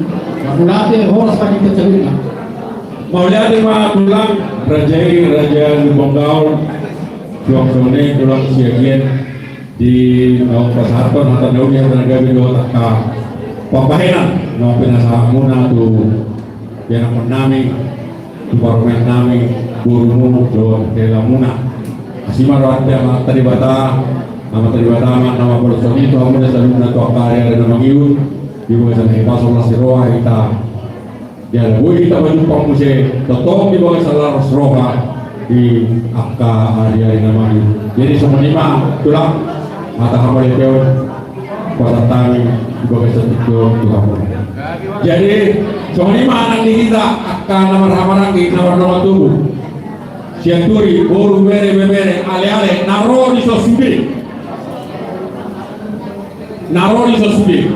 Mauliate, horas ma di hita saluhutna. Mauliate ma tulang, raja i, raja Lumban Gaol. Tulang sone, tulang Siagian. Di naung pasahathon hata na uli, hata na gabe dohot angka pambahenan naung pinasahatmuna tu ianakhon nami, tu parumaen nami, borumu dohot helamuna. Asi ma rohanta di Amanta Debata, Amanta Debata ma na mamolosoni tu hamuna saluhutna tu angka ari-ari na mangihut, di bagasan hahipason, las ni roha hita. Jala boi hita pajumpang muse tongtong di bagasan las ni roha di angka ari-ari na mangihut. Jadi songon i ma tulang, hata hamauliateon pasahat hami di bagasan tingki on tu hamu. Jadi songon i ma nang di hita angka na marhahamaranggi na mardongan tubu. Sianturi, boru, bere, ibebere, aleale na ro di son sude. Na ro di son sude.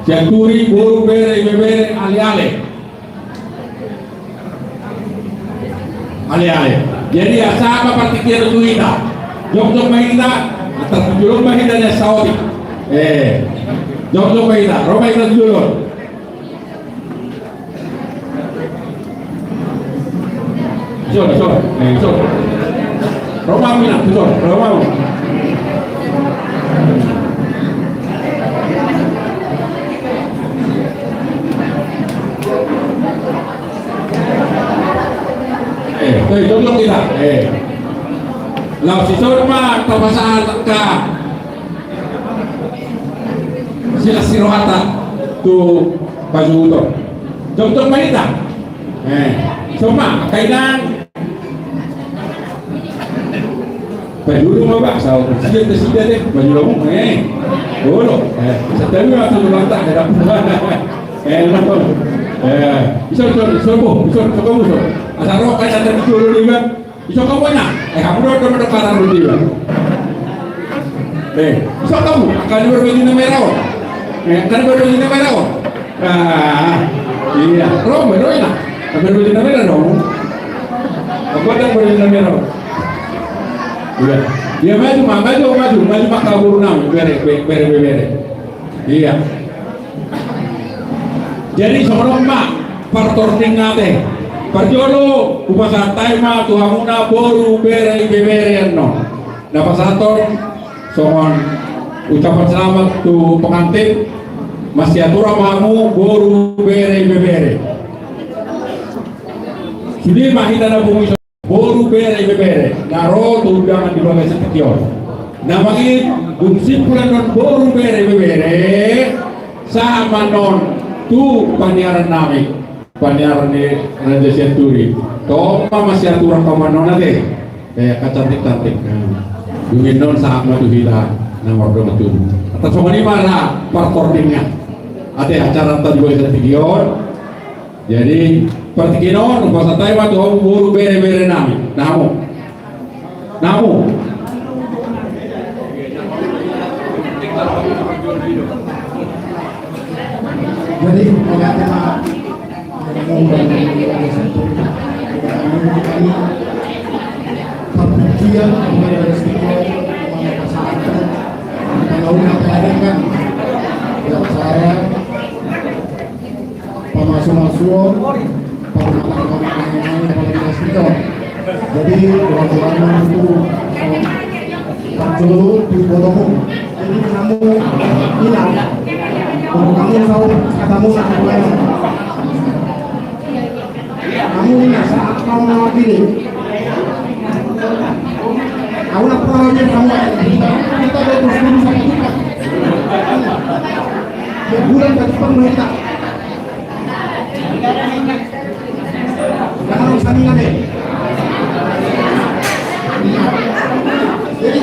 Sianturi, boru, bere, ibebere, aleale. Aleale. Jadi asa ma partingkian tu hita. Jongjong ma hita. Atas tu jolo ma hita ni saotik. Eh. Jongjong ma hita. Ro ma hita tu jolo. Sor, sor, eh, sor. Ro ma hita, sor, ro ma. Eh, toi, tolong kita. Eh. Laos dison ma tapasahat angka silas ni rohanta tu pasuhuton. Jongjong ma hita. Eh, dison ma angka inang. Pajolo ma ba, saut sida, sida de, pajolo ma, eh. Olo, eh, santabi ma tu lantak, eh, dapot. Eh, no. Eh, ison, ison, ison, bo, ison, ison, bo, ison. Asa ro, kan, asa di jolo, di ba. Ison, kamu na, eh, kamu do, do, do, kanan, do, di ba. Eh, ison, kamu, kan, di ba, di na merah, oh. Eh, kan, di ba, di na merah, oh. Ah, iya, ro, ro, ina. Kan, di ba, di na merah, dong. Aku ada, di ba, di na merah, oh. Iya. Iya, maju, ma-, maju, maju, maju, maju, boru nami, bere, be-, bere, be-, bere. Iya. Jadi, songon on ma, partordingna ate. Parjolo, hupasahat hami ma, tu hamuna, boru, bere, ibebere, annon. Na pasahathon, songon, ucapan selamat, tu pengantin, masiatura ma hamu, boru, bere, ibebere. Sude ma hita na pungu i. Boru, bere, ibebere, na ro tu undangan di bagasan tingki on. Na mangihut, dung simpul annon boru, bere, ibebere, sahat ma annon tu paniaran nami, paniaran ni Raja Sianturi. Tong ma masiatura hamu annon ate. Eh, kacantik-cantik. Dung i annon sahat ma tu hita na mardongan tubu. Atas songon i ma na partordingna ate acaranta di bagasan tingki on. Jadi, partingkian on, pasahat hami ma tu hamu boru, bere, bere nami. Na hamu. Na hamu. Jadi, mauliate ma. Partingkian, Jadi, waktu itu, eh, Pak Jolo di Botomu. Jadi, kamu ingat. Kalau kamu tahu, katamu sama saya. Kamu ingat saat kamu mewakili. Aku nak pernah aja kamu, kita, kita ada terus dulu sama kita. Ya, bulan tadi pernah kita. Jangan usah ingat, eh. Jadi,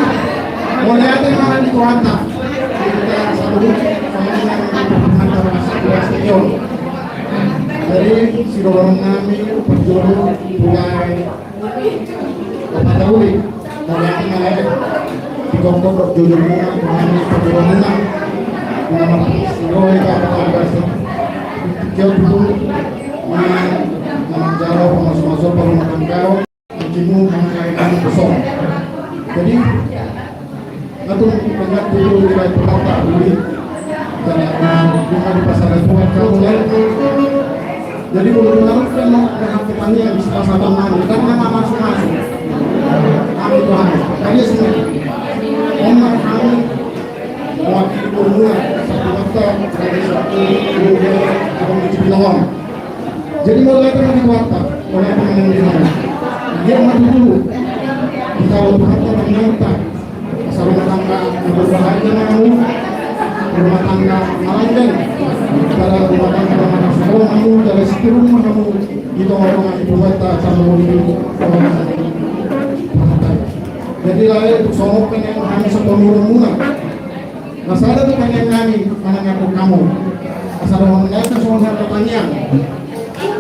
mauliate ma di Tuhanta. Kita satu, sama dengan Tuhanta, Tuhan. Jadi, sidolonami, Pak Jolo, mulai Bapak Daudi, mauliate ma lae, di kongkong dok jujur muna, muna ni pembuat muna, muna martis, muna ni apa apa biasa. Kau dulu, muna, muna jalo, muna sumaso, muna tangkau, kimu, muna kain, muna kosong. Jadi, Atur, ingat dulu, ingat dulu, Pak Budi. Karena, ah, bukan di pasar itu, kan, kamu, kan. Jadi, menurut aku, kan, mau ke hak petani yang bisa pasar tanah, kan, memang masuk-masuk. Kami Tuhan, kami semua. Om, kami, mewakili Borneo, satu kota, dari satu, dua, dua, dua, dua, dua, dua. Jadi, mau lihat yang di kota, mau lihat yang di sana. Dia mati dulu. Kita mau lihat yang di kota. Asal rumah tangga na berbahagia, mau rumah tangga na langgeng, pada rumah tangga na sekolah, mau dari situ rumah, mau di tengah-tengah itu kota, sama mau di rumah tangga. Jadi, lae, untuk songon i, hami sepenuh rumah. Asa adong tu tangiangnami, manang anggo hamu. Asa adong hami songon hata tangiang.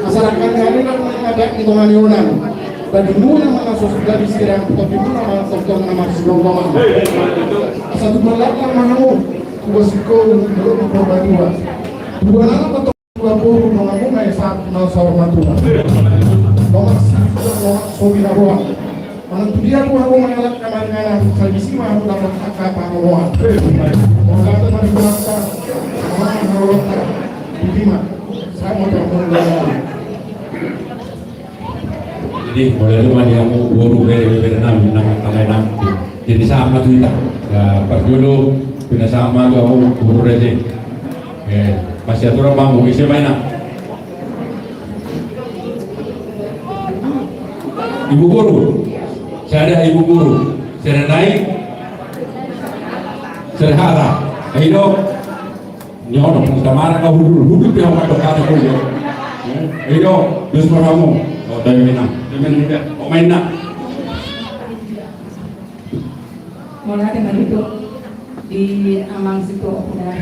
Asa dangkan ni ari na manang adat di tonga ni onan. Tadimuna manang so sudah disirang, tadimuna manang so tong na marsigomgoman. Asa tu balak na manang tu basiko, tu Purbatua. Dua nama Dua pulu, nongamu na esa na saur matua. Nonga si, nonga sobi na roa. Manang tu dia tu hamu mangalap kamaringanan, sadisi ma hamu dapat angka pangoloan. Nonga tu mari kuasa, nonga harolota. Dima, sama tu hamu. Jadi, mulai tu mari hamu boru bere-bere nami, nang tangai nami. Jadi sama tu ita. Ya, pas dulu, pina sama tu hamu boru raja. Eh, masih aturan bangun, isi mainan. Ibu guru, saya ada ibu guru, saya ada naik, saya ada hara. Ayo dong, nyono, kita marah kau dulu, dulu dia mau kata kau ya. Ayo dong, terus mau kamu, oh, dari mana? Dari mana juga? Oh, main nak. Mauliate ma tutu di amang situ, udah.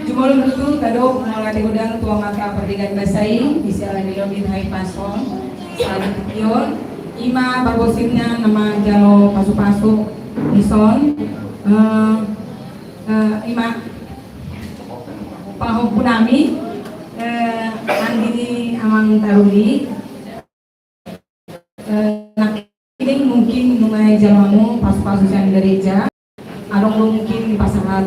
Jumolo ma tutu, tadok mauliate godang tu amanta Pardenggan Basa i, di siala ni lobi hai pason, salam pion, ima parbosirna na manjalo pasu-pasu dison, eh, eh, ima pahompu nami, eh, anggi ni amang Taruli, Eh, nangkining mungkin nunga jalo hamu pasu-pasu sian gereja, adong do mungkin dipasahat,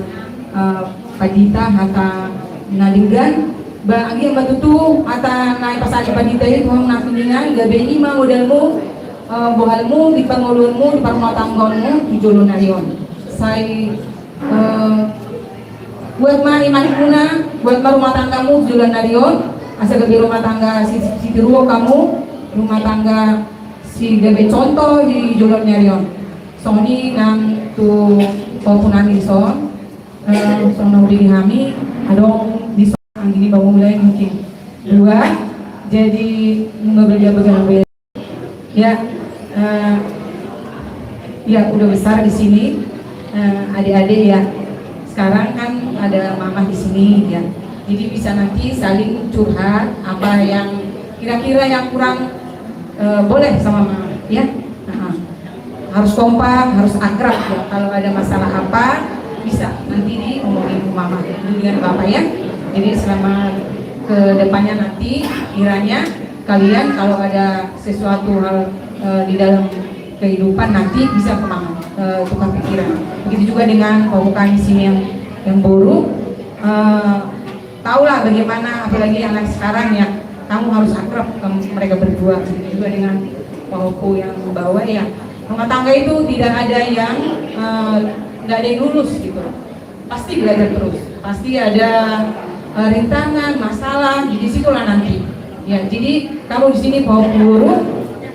eh, pandita hata na denggan, ba anggiat ma tutu hata na dipasahat pandita i tu hamu nangkiningan, gabe i ma modalmu, eh, bohalmu, di pangoluanmu, di parrumatanggaonmu, di jolo nari on. Sai Eh, buat ma imanmuna, buat ma rumah tanggamu, jolo nari on, asa gabe rumah tangga si, si, sitiruon hamu, rumah tangga si gabe contoh di jolo nari on. Songon i nang tu pahompu nami dison, eh, songon na hudok hami, adong dison anggi ni pamulai mungkin dua, jadi nunga berjalan. Ya, eh, ya, udah besar di sini, eh, adik-adik ya. Sekarang kan ada mama di sini ya. Jadi bisa nanti saling curhat apa yang kira-kira yang kurang, eh, boleh sama mama ya. Nah, harus kompak, harus akrab ya. Kalau ada masalah apa bisa nanti diomongin ke mama dengan bapak ya. Jadi selama ke depannya nanti kiranya kalian kalau ada sesuatu hal, eh, di dalam kehidupan nanti bisa kemana, eh, tukar pikiran. Begitu juga dengan pahompu di sini yang, yang boru, eh, tahulah bagaimana apalagi anak sekarang ya, Kamu harus akrab, em, mereka berdua, juga dengan Pak Ompu yang bawa, ya. Rumah tangga itu tidak ada yang, eh, nggak ada yang lulus gitu. Pasti belajar terus. Pasti ada, eh, rintangan, masalah, di situlah nanti. Ya, jadi kalau di sini Pak Ompu Guru,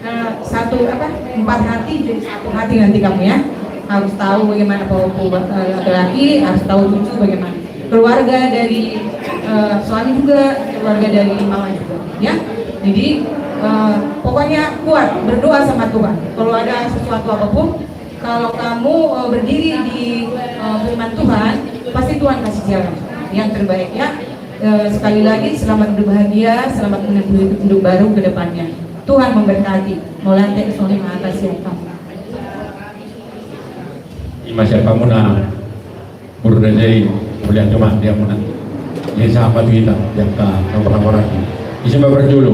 eh, satu apa, empat hati jadi satu hati nanti kamu, ya. Harus tahu bagaimana Pak Ompu, eh, laki-laki, harus tahu cucu bagaimana. Keluarga dari, eh, suami juga, keluarga dari mama juga, ya. Jadi, eh, pokoknya kuat, berdoa sama Tuhan. Kalau ada sesuatu apapun, kalau kamu, eh, berdiri di, eh, firman Tuhan, pasti Tuhan kasih jalan yang terbaik, ya. Eh, sekali lagi, selamat berbahagia, selamat menempuh hidup baru ke depannya. Tuhan memberkati. Mauliate, Tuhan mengatasi kamu. Ima siap kamu na. Boru raja i, mauliate ma di hamuna. Jadi sahat ma tu hita di angka na marhahamaranggi. Ise ma parjolo?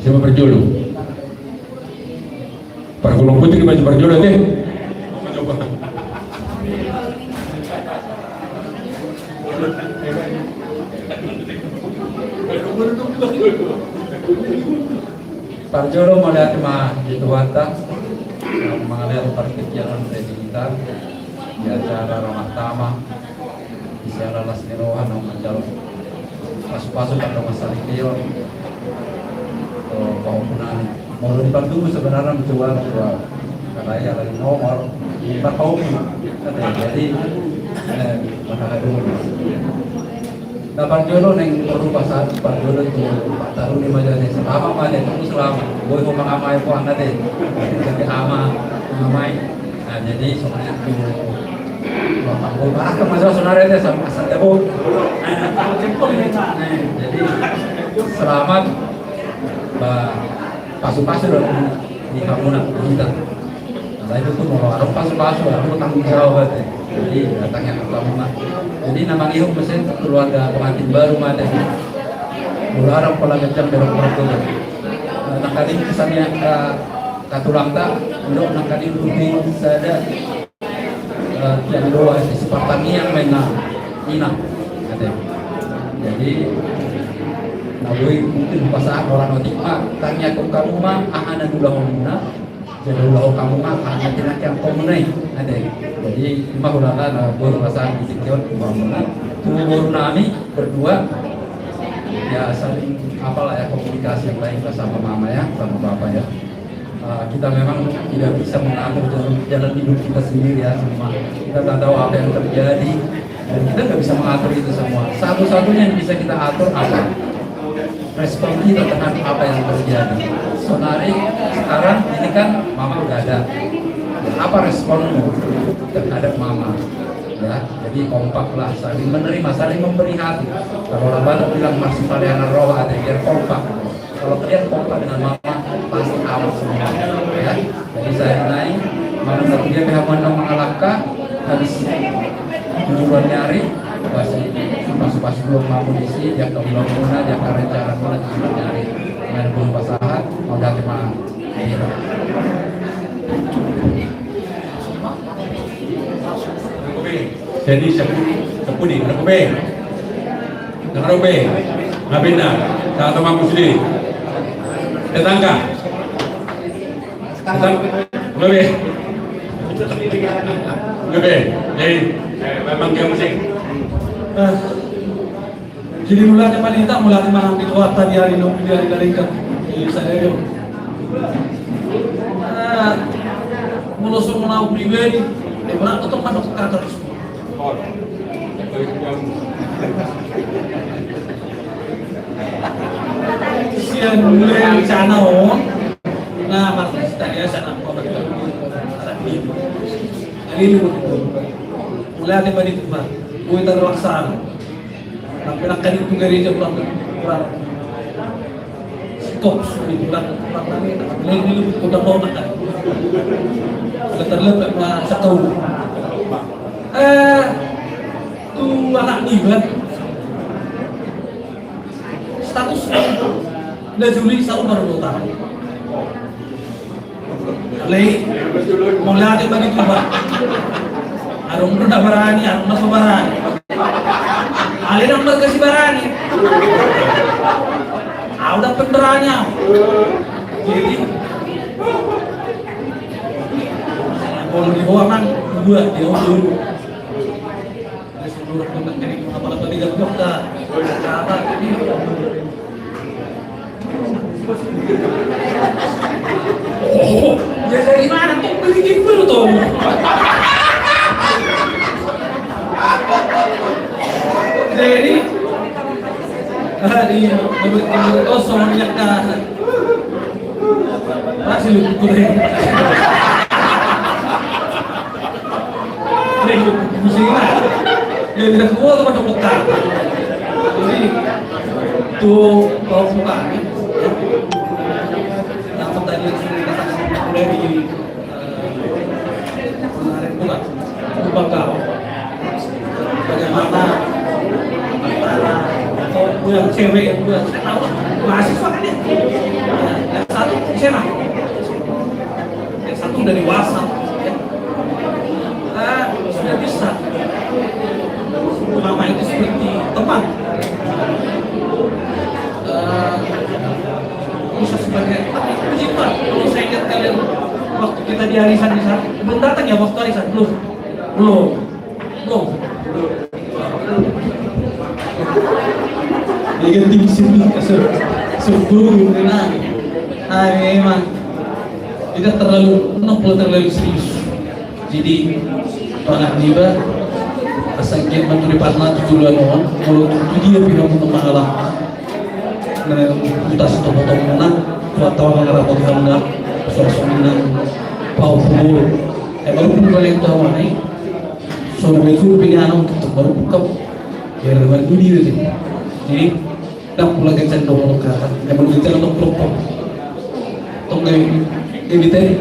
Ise ma parjolo? Pargulung putri ma parjolo, ate. Parjolo mauliate ma di Tuhanta, na mangalean partingkian on di hita, di acara Ramah Tamah, di siala las ni roha na manjalo pasu-pasu pardongansaripeon, eh, pahompu nami. Molo di partubu sebenarnya mencoba dua, karena ya lagi nomor, parpahompu. Jadi, eh, maka dulu. Na parjolo naeng boru pasahat, parjolo tu pataruni ma jala selamat ma, ate, tunggu selamat. Boi ho mangamai ho, ate. Jadi ama, mangamai. Nah, jadi songon i tu bapak, boi maraka ma jala sonari, ate, sama asal dabo. Nah, jadi selamat. Ba, pasu-pasu do di hamuna, di hita. Alai tutu molo adong pasu-pasu, adong tanggung jawab, ate. Jadi datang yang pertama. Jadi na mangihut muse keluarga pengantin baru ma, ate. Molo adong pola ganjang, berok-berok tutu. Eh, nangkaning kesannya ka, katulangta, ndok nangkaning rutin sada, eh, tiang doa, ate, sipartangiang ma inna, ate. Jadi na boi mungkin pasahat orang otik ma, tangiangkon hamu ma aha na niulahonmuna, jala ulahon hamu ma aha na tinangiangkonmuna i, ate. Jadi ima hulata na boi pasahat di tingki on tu hamuna, tu boru nami berdua. Ya, saling apalah ya, komunikasi yang baik lah sama mama ya, sama bapak ya. Eh, kita memang tidak bisa mengatur jalan, jalan hidup kita sendiri ya, semua. Kita nggak tahu apa yang terjadi, dan kita nggak bisa mengatur itu semua. Satu-satunya yang bisa kita atur apa? Respon kita terhadap apa yang terjadi. Sonari, sekarang ini kan mama udah ada. Apa responmu terhadap mama? Ya, jadi kompak lah, saling menerima, saling memberi hati. Kalau orang Batak bilang masih palianan roha, ada biar kompak. Kalau kalian kompak dengan mama, pasti aman semua, ya. Jadi saya naik, malam satu dia pihak mana mengalahkan, habis tujuh bulan hari, pasti pasu-pasu dua mampu isi, dia ke bulan muna, dia ke rencana muna tujuh bulan hari. Main pun pasahat, mau datang mah. Jadi, sepudi, sepudi, na dope. Na dope. Nga bena, tato mamusli. Tetangga. Tetangga. Dope. Dope. Jadi, eh, memang dia musik. Eh. Jadi mauliate ma di hita, mauliate ma di Tuhanta di ari na, di ari na denggan. Jadi sadari on. Eh, molo songon au pribadi, eh, berat untuk mandok kata. Sian mulai rencana on, nah, martis tadi ya, sana, kota kita. Tadi ini, mauliate ma di Tuhan. Boi terlaksana. Tapi nak kali itu gereja kurang, kurang. Sikok, sudah kurang, kurang lagi. Mulai dulu kota kota kan. Sudah terlambat, Pak, satu. Eh, tu anak ni kan. Status ni. Dah Juli satu baru dua tahun. Alai, mauliate ma di Tuhan. Adong do na barani, adong na so barani. Alai ndang marga Sibarani. Au ndang penderanya. Jadi, kalau di bawah kan dua, di bawah dulu. Dia suruh datang dari kepala tiga blok dah. Apa? Oh, ya dari mana tuh beli gitu tuh? Jadi, ah, di menurut kosong ya kan. Masih lu kurang. Jadi, tu pau pukami. Dapat tadi dari, eh, kemarin bukan. Bukan kau. Bagaimana? Atau bukan cewek, bukan. Saya tahu. Mahasiswa kan dia. Yang satu S M A. S satu udah dewasa, ya. Ah, sudah bisa. Mama itu seperti teman. Eh, bisa sebagai, tapi puji Tuhan, kalau saya ingat kalian waktu kita di arisan di sana, belum datang ya waktu arisan? Belum. Belum. Belum. Negatif sini, sur-, surtu, nah. Ah, memang. Tidak terlalu, not terlalu serius. Jadi, pangan niba, asa anggiat ma tu di parna tu joloan on, molo tu dia pina muna mangalap. Nah, utas tu potong muna, kuat tawa mangarap potong muna, suasana pau pau. Eh, baru pun kalian tahu mana, eh? Sono itu pilihan untuk baru buka. Ya, dengan dunia aja. Jadi, ndang pola ganjang dohot hata, ndang pola ganjang dohot rokok. Tong ngai, ngai bitari.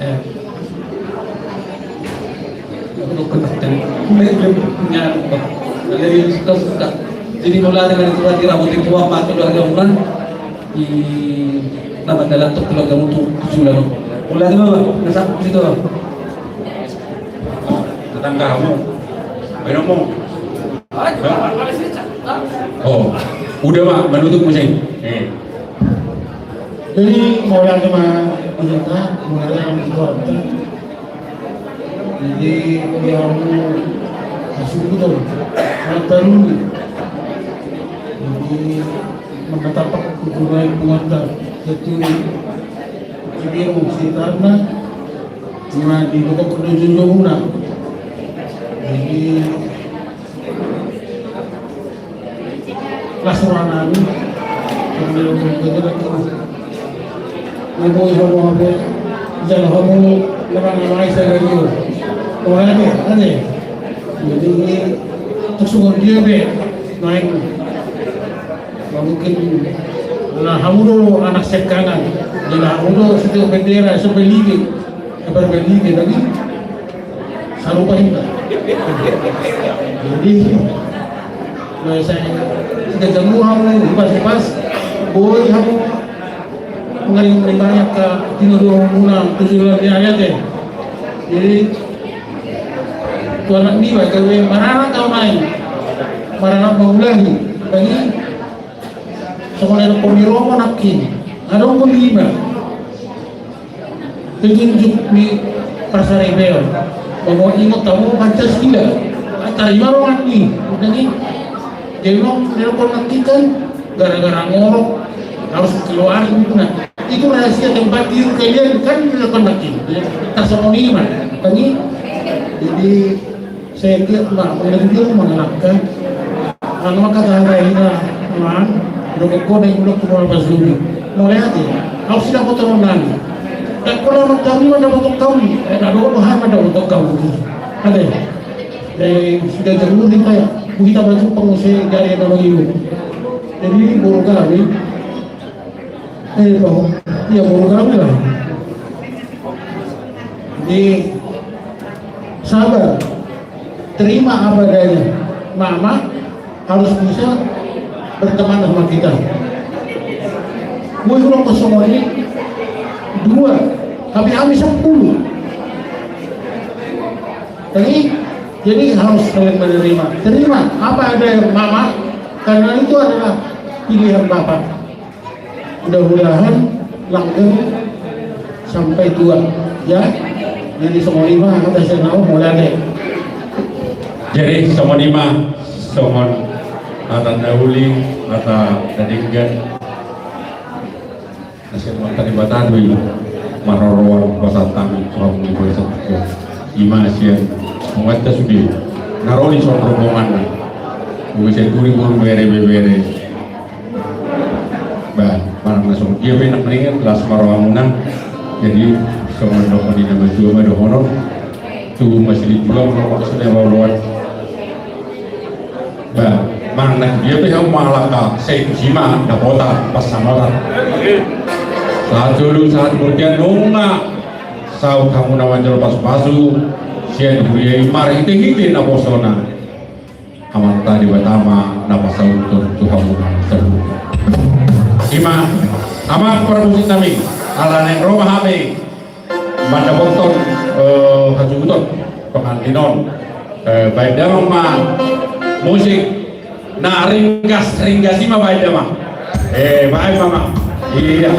Eh. Rokok bitari. Ngai, ngai, ngai, ngai, suka, suka. Jadi, molo adong na di rumah, di rambut itu, ama, keluarga muna, di nama dalam tu keluarga muna tu, tu sudah, no. Molo adong, Bang, na satu situ, Bang. Tetanggamu. Baenonmu. Oh, udah, Mak, menutup musim. Eh. Jadi, mauliate ma, mauliate ma, mauliate ma, jadi, dia mau masuk betul. Jadi, mengatakan hubungan pengantar. Jadi, jadi, sekitarnya, cuma di pokok kedua. Jadi, las roha nami. Naboi hamu hape, jala hamu nama-nama isa radio. Oh, ade, ade. Jadi, terus dia be, naik. Mungkin, nah, hamu do anak sekangan. Jala hamu do setiap bendera, sampai lidi. Sampai lidi lagi. Sarupa hita. Jadi, nah, saya, kita jamu hamu, pas-pas, boi hamu, mengalir banyak ke, tino do muna, tujuh lagi ayat ya. Jadi, tu anak niba, gabe maranak au main, maranak mangulahi, bagi, songon na pomirongo nangkin, adong pun lima. Petunjuk ni parsaripeon. Bahwa ingot hamu Pancasila. Tarima rohani. Jadi, jadi memang nelpon nanti kan gara-gara ngorok harus keluar gitu, nah. Itu rahasia tempat tidur kalian kan nelpon nanti. Tasomoni mah. Tadi, jadi Saya kira, Mak, boleh juga mengalahkan. Anu maka tahan lain lah, Mak. Udah kok naik udah ke bola pas dulu. Mulai aja. Kau sudah foto lagi. Tak kau lama kami mana foto kau. Eh, tak ada bahan ada foto kau. Ada. Eh, sudah jauh nih kayak. Kita baju pengusir dari yang nama ibu. Jadi, baru kami. Eh, Pak, iya, baru kami lah. Jadi, sabar. Terima apa adanya. Mama harus bisa berteman sama kita. Gue ulang kosong ini dua, tapi kami sepuluh. Jadi, Jadi harus saling menerima. Terima apa ada yang Mama, karena itu adalah pilihan Bapak. Mudah-mudahan langgeng sampai tua, ya. Jadi songon i ma hata sian ahu, mauliate. Jadi songon i ma, songon hata na uli, hata na denggan. Na sian Amanta Debata do i maroroan pasahat hami tu hamu di bagasan tingki on. I ma sian amanta sude na ro di son rombonganna, di bagasan turi boru, bere, ibebere. Ba, manang na songon dia pe, nang maringan las ma rohamuna. Jadi songon dohonon ni na matua ma dohonon, tubu ma silihulahon, lomak ma sian na ulaon. Ba, manang na dia pe hamu mangalangka, sai tusi ma dapotan pansamotan. Sahat jolo sahat bortian, nunga saut hamu na manjalo pasupasu sian huria i marhitehite naposona. Amanta Debata ma na pasauthon tu hamu na saluhut. I ma, amang parmusik nami, ala naeng ro ma hami mandapothon, eh, hasuhuton pangantin on. Eh, baen damang ma musik na ringgas, ringgas i ma, baen damang. Eh, baen ma, amang. Iya.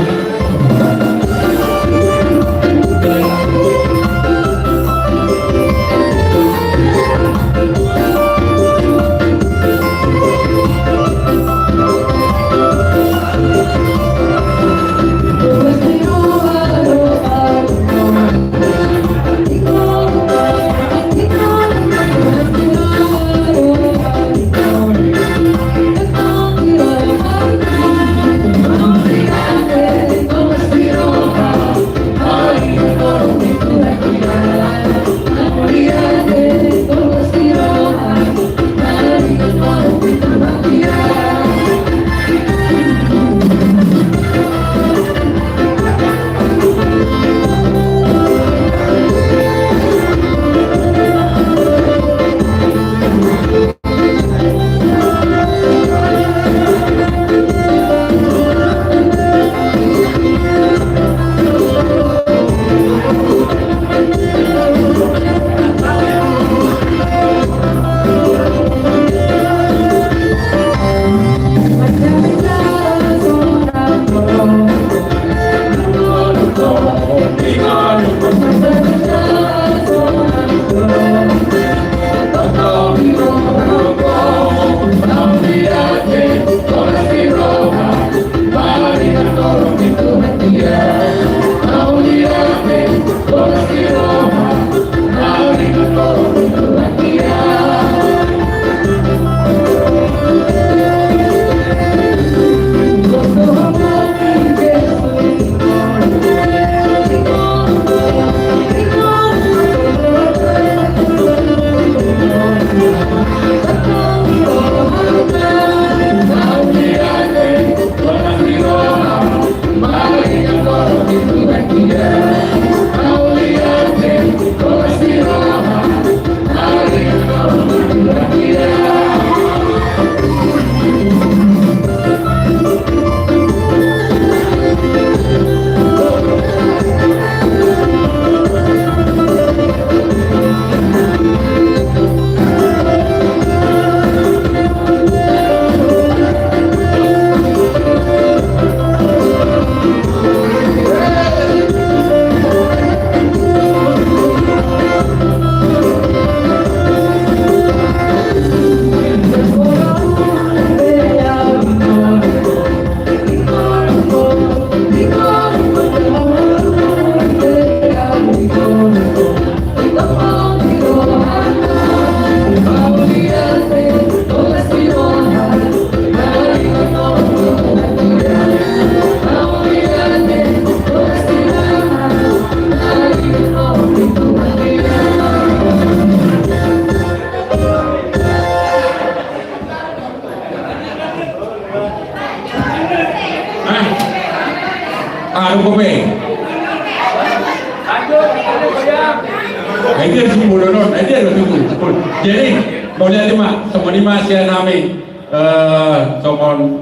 Hah? Anu, kopi. Nah, itu yang sepuluh non, nah, itu yang sepuluh. Jadi, mauliate ma, songon i ma sian hami, eh, songon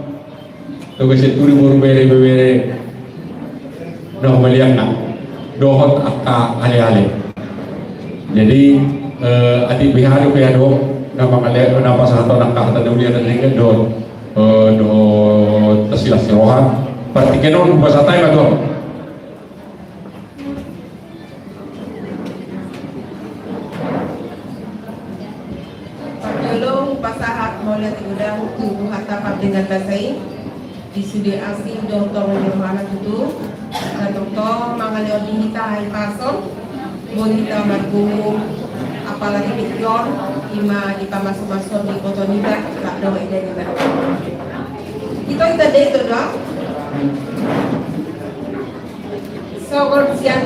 tu bagasan turi boru, bere, ibebere, na humaliangna dohot angka aleale. Jadi, Eh, atik beha do, beha do, na mangale-, na pasahathon angka hata na uli, hata na denggan do, eh, do tasilas ni roha. Partingkian on, hupasahat hami ma tu hamu. Parjolo hupasahat mauliate godang tu hata pardenggan basa i. Di sude asi dohot tonga ni rohana tutu, na tongtong mangalehon di hita hahipason, boi hita margumgum, apalagi tingki on, ima dipamasumasuon di iboto niba, rap dohot eda niba. Ito hita do ito do. Sogot sian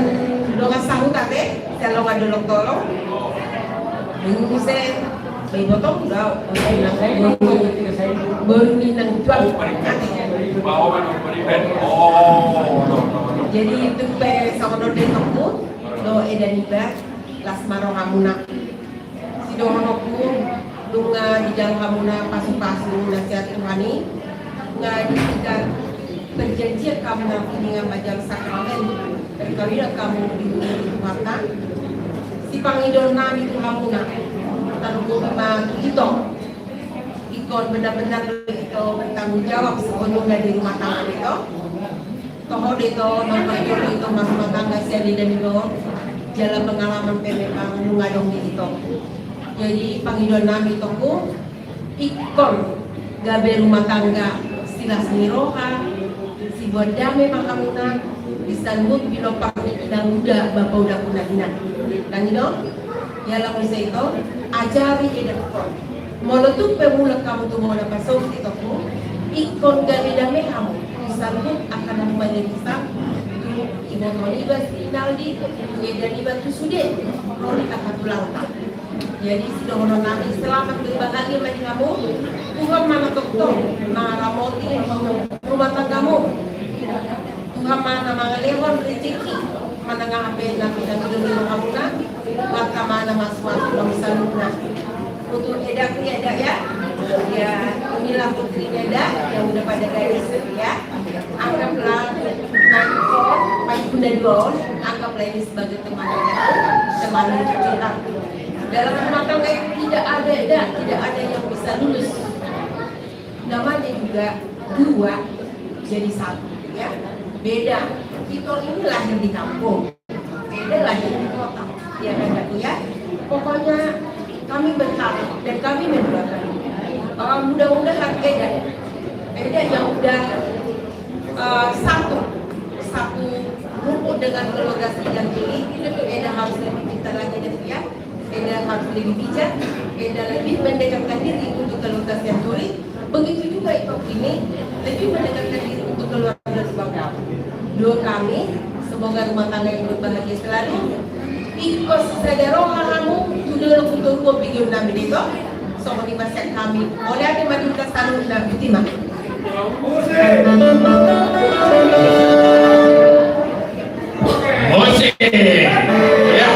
dongan sahuta te, sian dongan dolok tolong. Minggu se, bai botong do, baru ni nang jual. Jadi tung pe songon on do itongku, dohot eda niba, las ma rohamuna. Sidohononku, nunga dijalo hamuna pasupasu na sian Tuhan i, nunga diikat perjanjian hamuna piningan manjalo sakramen perkawinan hamu di rumah Tuhanta. Sipangidoan nami tu hamuna, tarlumobi ma tu ito. Ingkon benar-benar ito bertanggung jawab sepenuhnya di rumah tangga ito. Toho do ito, nang parjolo ito marrumah tangga sian eda niba on, jala pengalaman pe memang nunga adong di ito. Jadi, pangidoan nami itongku, ingkon gabe rumah tangga silas ni roha, siboan dame ma hamuna, disaluhut pinomparni inanguda, bapauda, pinahinan. Nang i do, jala muse ito, ajari edakon. Molo tung pe mulak hamu tu bona pasogit, itongku, ingkon gabe dame hamu, disaluhut angka na humaliang i, tu iboto niba si Rinaldi, tu eda niba, tu sude ro di angka tulangta. Jadi, sidohonon nami, selamat berbahagia ma di hamu. Tuhan ma na tongtong mangaramoti rumah tanggamu. Tuhan ma na mangalehon rezeki, manang aha pe na pinangido ni rohamuna, Tuhan ma na mamasu-masu hamu saluhutna. Untuk edakku ya, Eda ya. Ya, inilah putrinya Eda yang udah pada gadis ya. Anggaplah Maiko, Maiko dan Duaon, anggaplah ini sebagai teman Eda, teman curhat. Dalam rumah tangga itu tidak ada, Eda, tidak ada yang bisa lulus. Namanya juga dua jadi satu, ya. Beda. Kita ini lahir di kampung, Eda lahir di kota, ya kan, Datu, ya? Pokoknya kami berharap dan kami mendoakan, eh, mudah-mudahan Eda, Eda yang udah, eh, satu, satu rumpun dengan keluarga Sidan ini, Eda harus lebih pintar lagi, Datu, ya. Eda harus lebih bijak, Eda lebih mendekatkan diri untuk keluarga Sianturi. Begitu juga Iko ini lebih mendekatkan diri untuk keluarga Subang Daud. Doa kami, semoga rumah tangga ini berbahagia selalu. Iko sisada roha hamu, tu dolok tu toruan, panghirim nami do ito. Songon i ma sian hami. Mauliate ma di hita saluhutna, botima. Musik. Ya.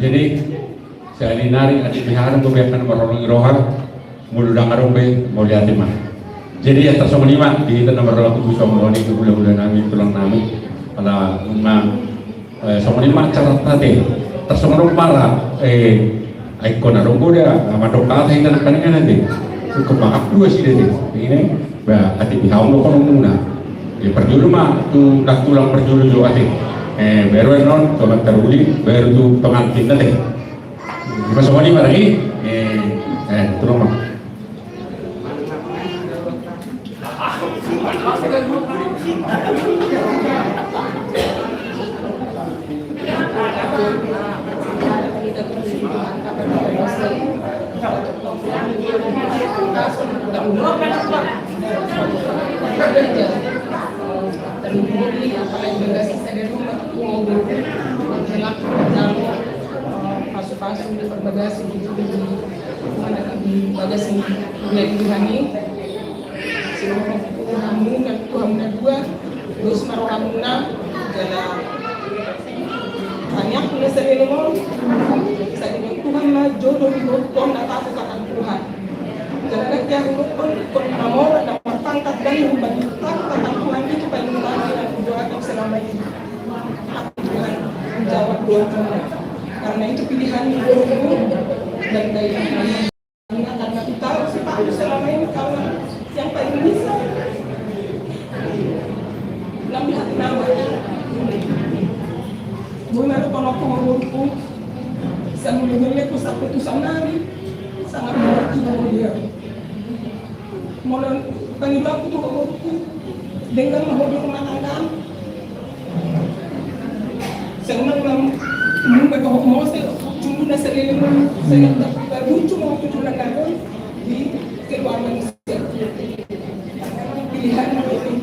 Jadi, sahali nari atik beha do, beha na marholong ni roha, molo ndang adong be, mauliate ma. Jadi, ya, tarsongon i ma di hita na marholong tubu, songon i tu hulahula nami, tulang nami. Ala nunga, eh, songon i ma acaranta te. Tarsongon on ma ra, eh, ai ingkon adong do da, na mandok hata hita nangkaningan ate. Ingkon mangap dua sida te. Ini, ba, atik beha on do holongmuna. Parjolo ma tu na tulang parjolo jo ate. Eh, baru annon tu amanta uli, baru tu pengantin na te. Ima songon i ma ragi. Eh, eh, tu ma. Pasu-pasu, parbagasi, di, di, di bagasi, di Tuhan i. Sidohonon hamu na, tu hamu na dua, dos ma rohamuna, jala tangiangku na saleleng on, sai didok Tuhan ma jodoh didokhon na tabo tangan Tuhan. Jala ndang didokhon, dokhon na mora, na marpangkat, ndang didokhon tangan Tuhan, itu paling utama yang kudoakan selama ini. Tuhan menjawab doaku. Karena itu pilihan hidupku dan baik. Karena kita harus tahu selama ini kawan yang paling bisa ngambil hati nama. Gue baru kono komo buku sama dengan lepo sampai tu sanari sangat berat juga dia. Molo pangidoanku tu horongku, denggan ma ho di rumah tangga. Senang ma muna dohot mose, cuma na saleleng, senang tak lucu ma tu tulang kawan di keluarga. Pilihan ini,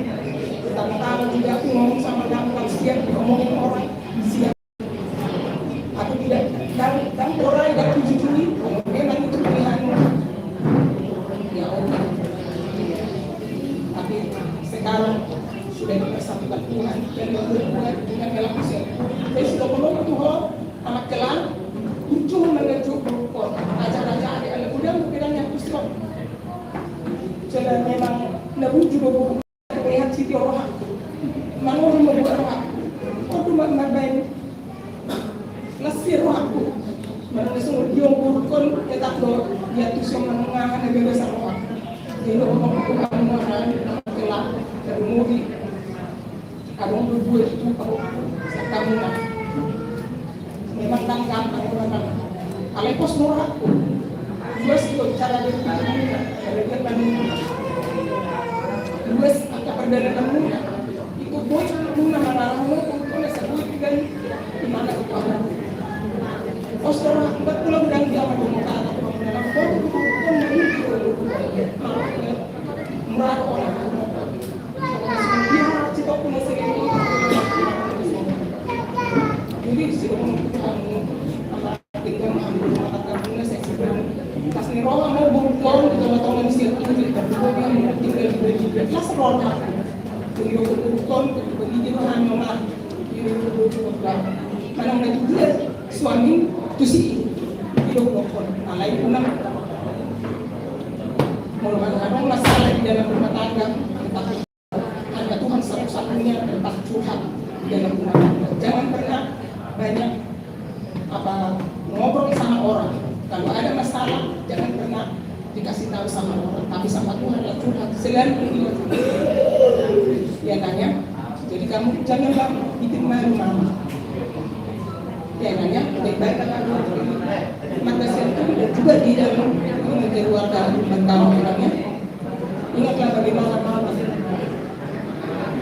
tantangan juga aku ngomong sama kamu, siap ngomongin orang, siap. Aku tidak, dan, dan orang tidak tujuh juli, memang itu pilihanmu. Ya, oke. Tapi sekarang sudah dipersatukan Tuhan dan berbuat dengan dalam Tuhan. Saya sudah menunggu Tuhan, amat kelak, ujung menuju acara-acara ada mudah mudahan yang khusus. Jadi memang naruju do. Melihat siti rohangku. Mangohi ma buat rohangku. Kau tu ma-, marbaen. Lasi rohangku. Manang na songon dia umurkon, tetap do, dia tu songon ngaha na bebas rohangku. Jadi, rohangku, kamu ngaha, kelak, dari mudi. Adong do dua itu, kamu, kamu ngaha. Memang kan gampang, memang. Alai pos do rohangku. Luas do cara berpikirmuna, cara dia kan luas angka perdagananmuna. Ikut boi muna mangarahmu, untuk nasa boi kan di mana itu ada. Pos do rohangku, buat pulang dan dia mau kata, mau kata, mau kata, mau kata, murah orang. Suami tu si, alai unang. Kalau ada masalah di dalam rumah tangga, hanya Tuhan satu-satunya tempat curhat di dalam rumah tangga. Jangan pernah banyak apa, ngobrol sama orang. Kalau ada masalah, jangan pernah dikasih tahu sama orang, tapi sama Tuhan lah curhat. Selalu ingat. Ya, nanya. Jadi kamu janganlah bikin malu mama. Ya, nanya. Baik-baik, mata siang itu juga di dalam keluarga. Ingatlah bagaimana mama.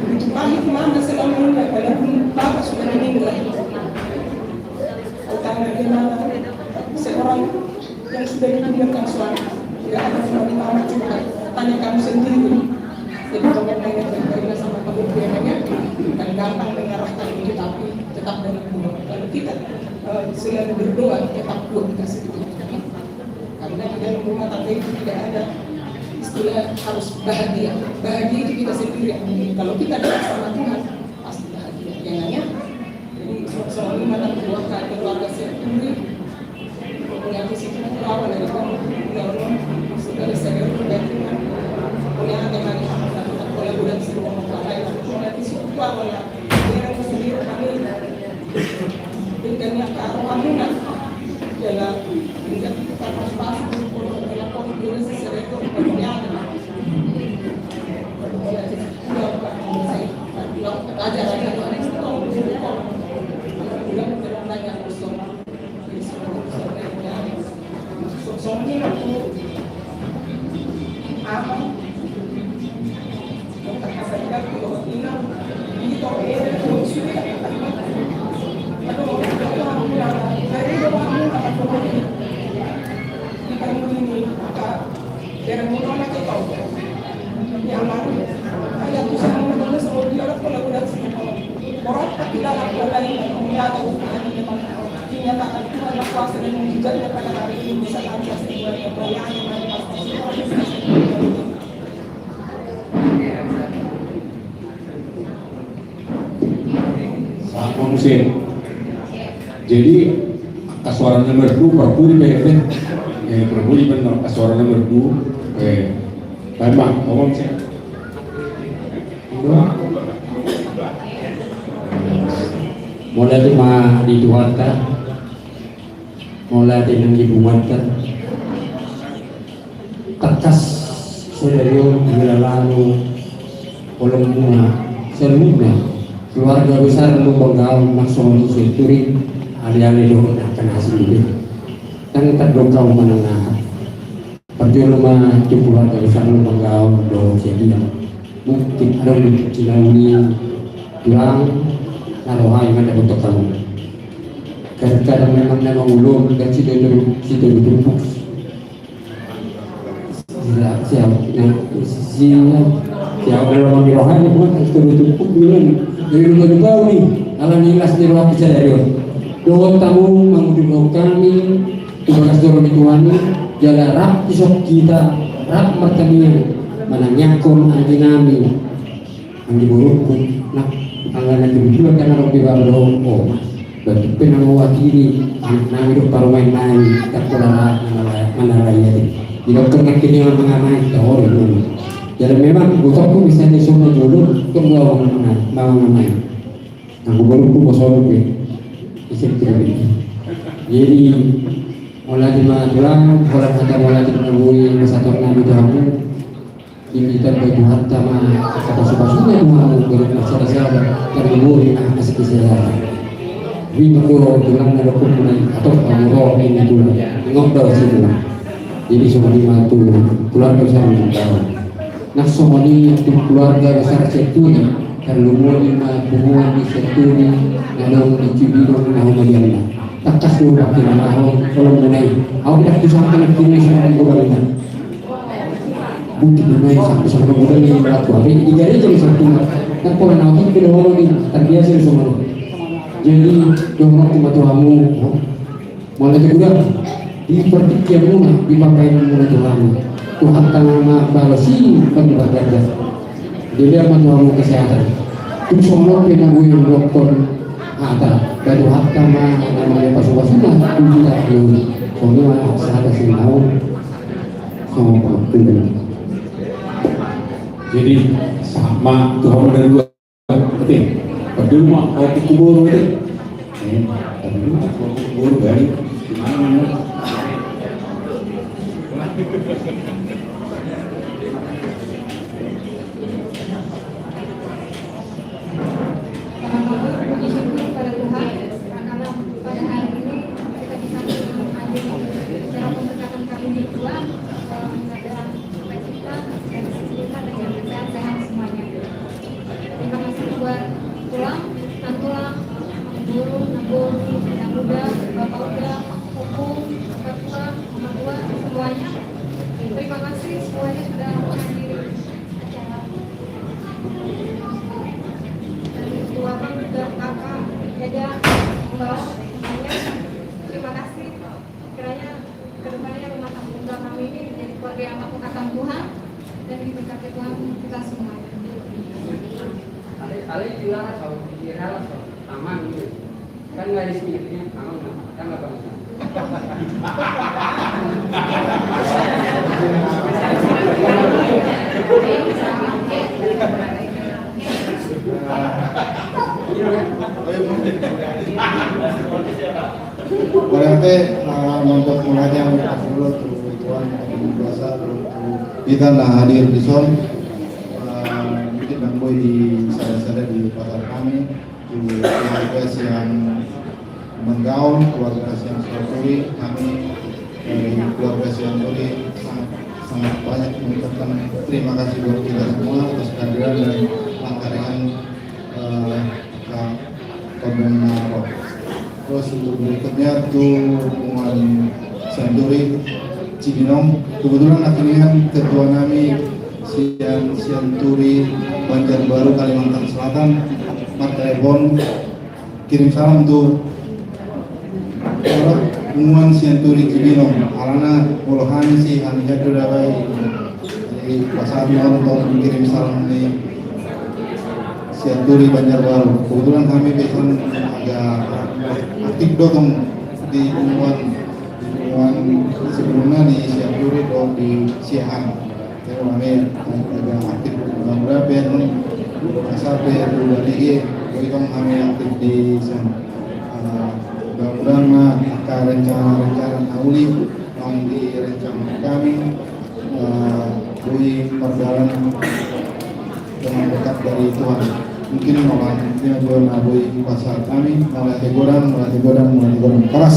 Begitu pahit mama selama ini, walaupun papa sudah meninggal. Tentang bagaimana seorang yang sudah ditinggalkan suami. Tidak ada seperti mama juga. Tanya kamu sendiri. Jadi, kalau pengen bertanya sama kamu, biasanya bukan gampang mengarahkan itu, tapi tetap dengan kuat. Kalau kita, eh, selalu berdoa, tetap kuat dikasih itu. Karena di dalam rumah tangga itu tidak ada istilah harus bahagia. Bahagia itu kita sendiri yang memilih. Kalau kita dekat sama Tuhan, pasti bahagia. Yang nanya, jadi, so-, soal rumah tangga keluarga, keluarga sendiri, punya visi itu awal dari kamu, punya orang, segala segala perbaikan, punya ada dari hal-hal kolaborasi dengan orang lain, punya visi itu awal dari sendiri kami. Dengan yang karo hamuna, jala, dengan kita pas-pas, kalau dalam kondisi sereto, kemudian, kalau tidak, tidak, tidak, Sahat ma muse. Jadi angka suara na merdu, parpudi pe, eh, parpudi pe angka suara na merdu. Eh, baen ma, ngomong muse. Mauliate ma di Tuhanta. Mauliate nang di punguanta. Tangkas sadari on di lalano holong muna saluhutna keluarga besar Lumban Gaol, nang songon i Sianturi, ale-ale dohot angka na asing i. Ndang tardongka manang aha. Parjolo ma tu keluarga besar Lumban Gaol dohot Sianturi. Mungkin adong di cina uli tulang na roha i mandapothon hamu. Kadang-kadang memang na mangulon dan si Tondo, si Tondo Tumpuk. Sila, siap, nah, siap, siap, kalau mau dirohani, buat harus turun cukup bilang. Jadi, lupa-lupa, nih, ala ni las ni roha bisa dari on. Dohot hamu mangudurhon hami, tu bagas joro ni Tuhan, jala rap isop hita, rap martangiang, manangiangkon anggi nami. Anggi borungku, nah, anggo na tubu-tubu kan adong di bawah dohot, oh, berarti pe na mewakili anak nami dohot parumaen nami, tak pola manalai, manalai ya. Di dokter nangkin yang mengamai, tahu dulu. Jadi memang gotokku bisa di semua dulu, tunggu awal mana, mau ngamai. Anggi borungku, bosonku ya. Bisa terus. Jadi, mauliate ma tulang, mauliate, mauliate ma boi, besator nami tu hamu. Dipasahat Tuhanta ma angka pasu-pasuna tu hamu, dohot marsada-sada, tarlumobi ma angka kesehatan. Bingung do tulang na dohot muna i, atau kamu roh ini tulang, ingot do si tulang. Jadi songon i ma tu keluarga besar Lumban Gaol. Nang songon i tu keluarga besar Sianturi, tarlumobi ma punguan ni Sianturi, na adong di Cibinong na humaliangna. Tangkas do pakilalahon holong muna i. Au pe dang tu sangka nangkin i songon i godangna. Bukti do nai sampe songon godang i, laku abe di gareja ni Sianturi. Nang pola na otik pe do holong i, tarbiasa do songon i. Jadi dohononku ma tu hamu, mauliate godang di partingkian muna, di pambahenan muna tu hamu. Tuhanta ma mambalos i, pandi parganda. Jadi, ama tu hamu kesehatan. Tung songon on pe na boi dohonon hata, Tuhanta ma na mangalean pasu-pasuna tu hita. Songon i ma sahata sian au. Songon i ma. Jadi, sahat ma tu hamu na dua. Oke. Parjolo ma, au tu kuboru, oke. Eh, parjolo ma, au tu kuboru, balik. Di mana, mana? Pertama-tama, puji syukur kepada Tuhan, karena pada hari ini kita bisa hadir secara pemberkatan kami di Tuhan, eh, mengajarkan sukacita dan sukacita dan sehat-sehat semuanya. Terima kasih buat tulang, nantulang, guru, guru, anak muda, bapak uda, opung, bapak tua, mama tua, semuanya. Terima kasih semuanya sudah menghadiri acara. Dan keluarga juga kakak, dada, mbak, semuanya. Terima kasih. Kiranya kedepannya rumah tangga kami ini menjadi keluarga yang takluk akan Tuhan dan diberkati Tuhan kita semua. Ale, ale bilang sama pikir, sama taman ini. Kan nggak ada sendirinya, taman kan nggak bangun. Berarti, eh, untuk mulanya, untuk dulu, untuk Tuhan, untuk biasa, untuk kita, nah, hadir di son, eh, mungkin nang boi di sada-sada di pasar Keluarga sian Menggaon, keluarga sian Sianturi, kami dari keluarga Sianturi sangat, sangat banyak mengucapkan terima kasih buat kita semua atas kehadiran dan langkarian, eh, Kak Kondang Naro. Terus untuk berikutnya tu punguan Sianturi Cibinong. Kebetulan akhirnya ketua nami sian Sianturi Banjarbaru Kalimantan Selatan martelepon kirim salam tu punguan Sianturi Cibinong. Alana molo hami si hami jadu dabai. Jadi pasahat ma on tong kirim salam ni Sianturi Banjarbaru. Kebetulan hami pe kan agak aktif do tong di punguan, di punguan sebelumnya di Sianturi do di Siahaan. Jadi hami agak aktif, mudah-mudahan pe on asal pe dua lagi, jadi tong hami aktif di sana. Ah, mudah-mudahan ma angka rencana-rencana na uli yang direncanakan kami, eh, boi mardalan dengan berkat dari Tuhan. Mungkin malam ini juga na boi pasahat kami, mauliate godang, mauliate godang, mauliate godang. Keras.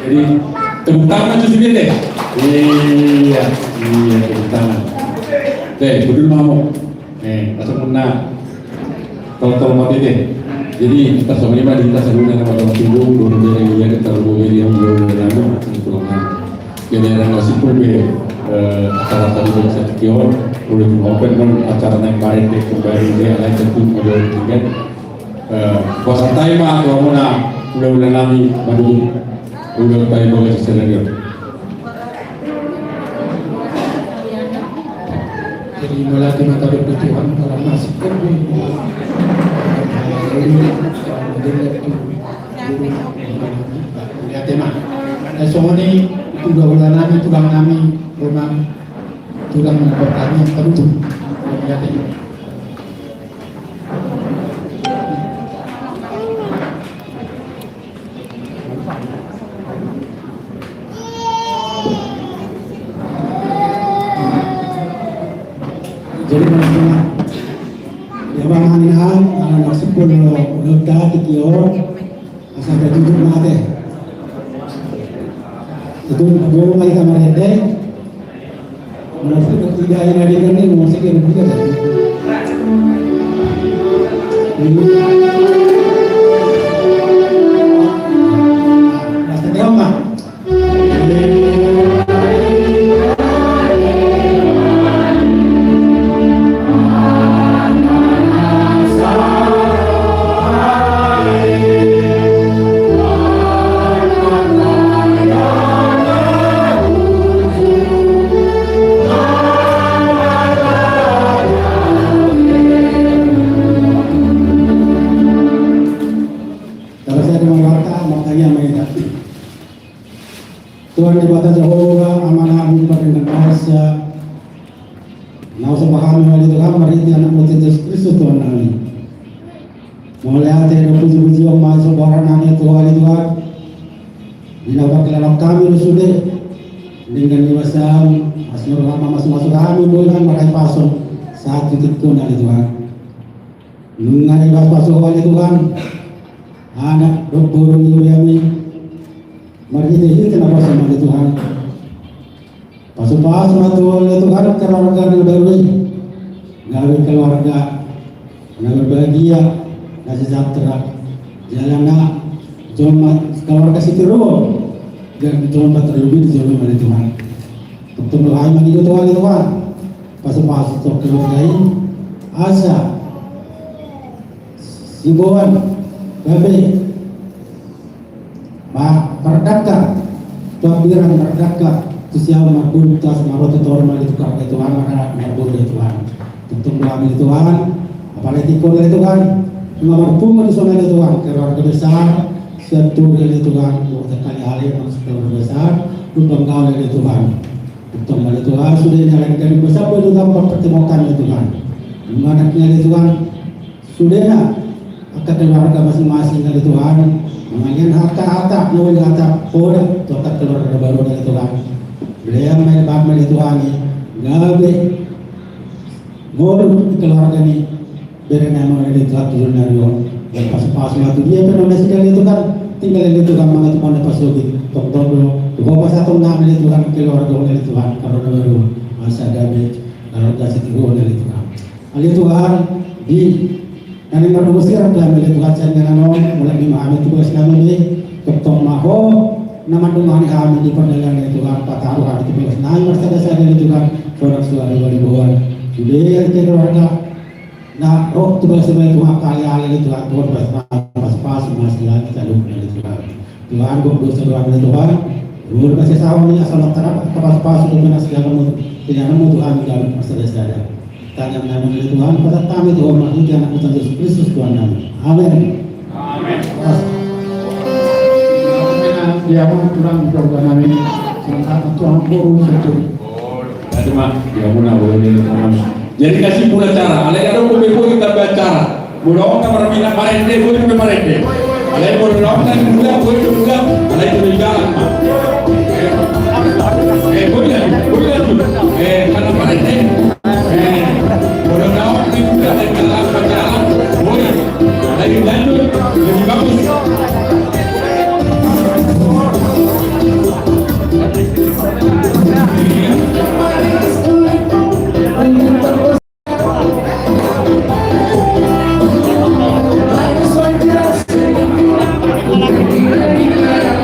Jadi tepuk tangan tuh sini deh. Iya, iya, tepuk tangan. Deh, betul mau. Eh, langsung kena. Kalau, kalau mati deh. Jadi, kita sama ini mah, kita sama ini, nama teman singgung, dua ribu dua puluh dua, kita dua ribu dua puluh dua, dua ribu dua puluh dua. Jadi, ada nggak sih, pun, eh, acara tadi dari Setior, udah open, kan, acara naik karet, deh, kembali, dia, naik, tentu, model, kan. Eh, puasa time, atau mana, udah, udah, nami, madu. Ulang tahun bagas sesedernion. Jadi, mauliate ma tabe tu Tuhan, karena masih kebun. Mauliate ma. Eh, songon i, tu dua bola nami, tulang nami, rumah, tulang pertanian, tentu. Mauliate. Jadi, maksudnya, ya, bang, ini hal, ah, maksud pun, lo, lo, tadi, kio, asal ada tujuh mati. Itu, gue, mari kamar, deh. Musik ketiga ini, adik ini musik yang ketiga, ya? Mas Teddy, Om, Mak. Terus saya dengan warta, makanya main. Tuhan Debata Jahowa, Ama na agung pardenggan basa, na husomba hami, ale Tuhan, marhite AnakMu Jesus Kristus, Tuhan nami. Mauliate dohot puji-pujian ma husomba nami tu Ho, ale Tuhan. Di na parkilalaon hami do sude denggan ni basaM, asi ni rohaM, mamasu-masu hami, boi hami marhahipason sahat tu tingki on, ale Tuhan. Nunga dipasu-pasu Ho, ale Tuhan, anak dohot boru ni huriaMi, marhite-hite naposoM, ale Tuhan. Pasu-pasu ma tu, ale Tuhan, keluarga na baru i. Gabe keluarga na berbahagia, na sejahtera. Jala na jolma, keluarga sitiruon. Jala jolma terlebih di jolma, ale Tuhan. Tongtong do hami mangido tu Ho, ale Tuhan. Pasu-pasu tu keluarga i. Asa siboan, gabe ma-, mardangka tu hambirang, mardangka tu siamun, marbuntas, maroto toru ma di tukar, ale Tuhan, mara-, marburu, ale Tuhan. Tongtong do hami, ale Tuhan, apalagi tingki on, ale Tuhan, nunga marpungu di son, ale Tuhan, keluarga besar Sianturi, ale Tuhan, buat sekali ale, maksud keluarga besar Lumban Gaol, ale Tuhan. Tongtong ma, ale Tuhan, sude na lain kali bersama, ale Tuhan, mempertemukan, ale Tuhan. Nunga anak ni, ale Tuhan, sudena, angka keluarga masing-masing, ale Tuhan, mangalian hata-hata, na uli hata poda tu angka keluarga baru, ale Tuhan. Lean ma i, lean ma i, ale Tuhan, gabe molo di keluarga ni Bere nama ale Tuhan tu joloan ni ari on. Pasu-pasu ma tu dia pe na nasida ale Tuhan. Tinggal ale Tuhan mangatur, mangatur pasogit. Tongtong do. Tu ho pasahaton nama ale Tuhan, keluarga ale Tuhan. Karena baru masa gabe. Karena kasih Tuhan ale Tuhan. Ale Tuhan, di na naeng mardomu sirang tu hami ale Tuhan, sian na naeng on, mulak di hami tu bagas nami be, tongtong ma ho na mandongani hami di pardalanan ale Tuhan, pataru hami tu bagas nami marsada-sada ale Tuhan, sonang suari wali boan. Sude ale keluarga na ro tu bagas nami ale Tuhan, kali ale Tuhan, Tuhan pas, pas, pas, mas lagi calon ale Tuhan. Tuhan, gok dosa doang ale Tuhan. Ulun masih sahur ni asal terap, kapas-pas ulun masih dalam, tidak nemu Tuhan dalam marsada-sada. Tanya nama ale Tuhan, pada kami Tuhan, di Anak Tuhan Yesus Kristus Tuhan kami. Amin. Amin. Pas. Dia mau pulang ke rumah kami. Selamat Tuhan guru satu. Jadi, Mak, dia mau nabung ini, Tuhan. Jadi, kasih pula cara. Alai ada pun bego kita baca. Mula orang marminat marende, boleh marende. Alai mula orang kan muda, boleh muda.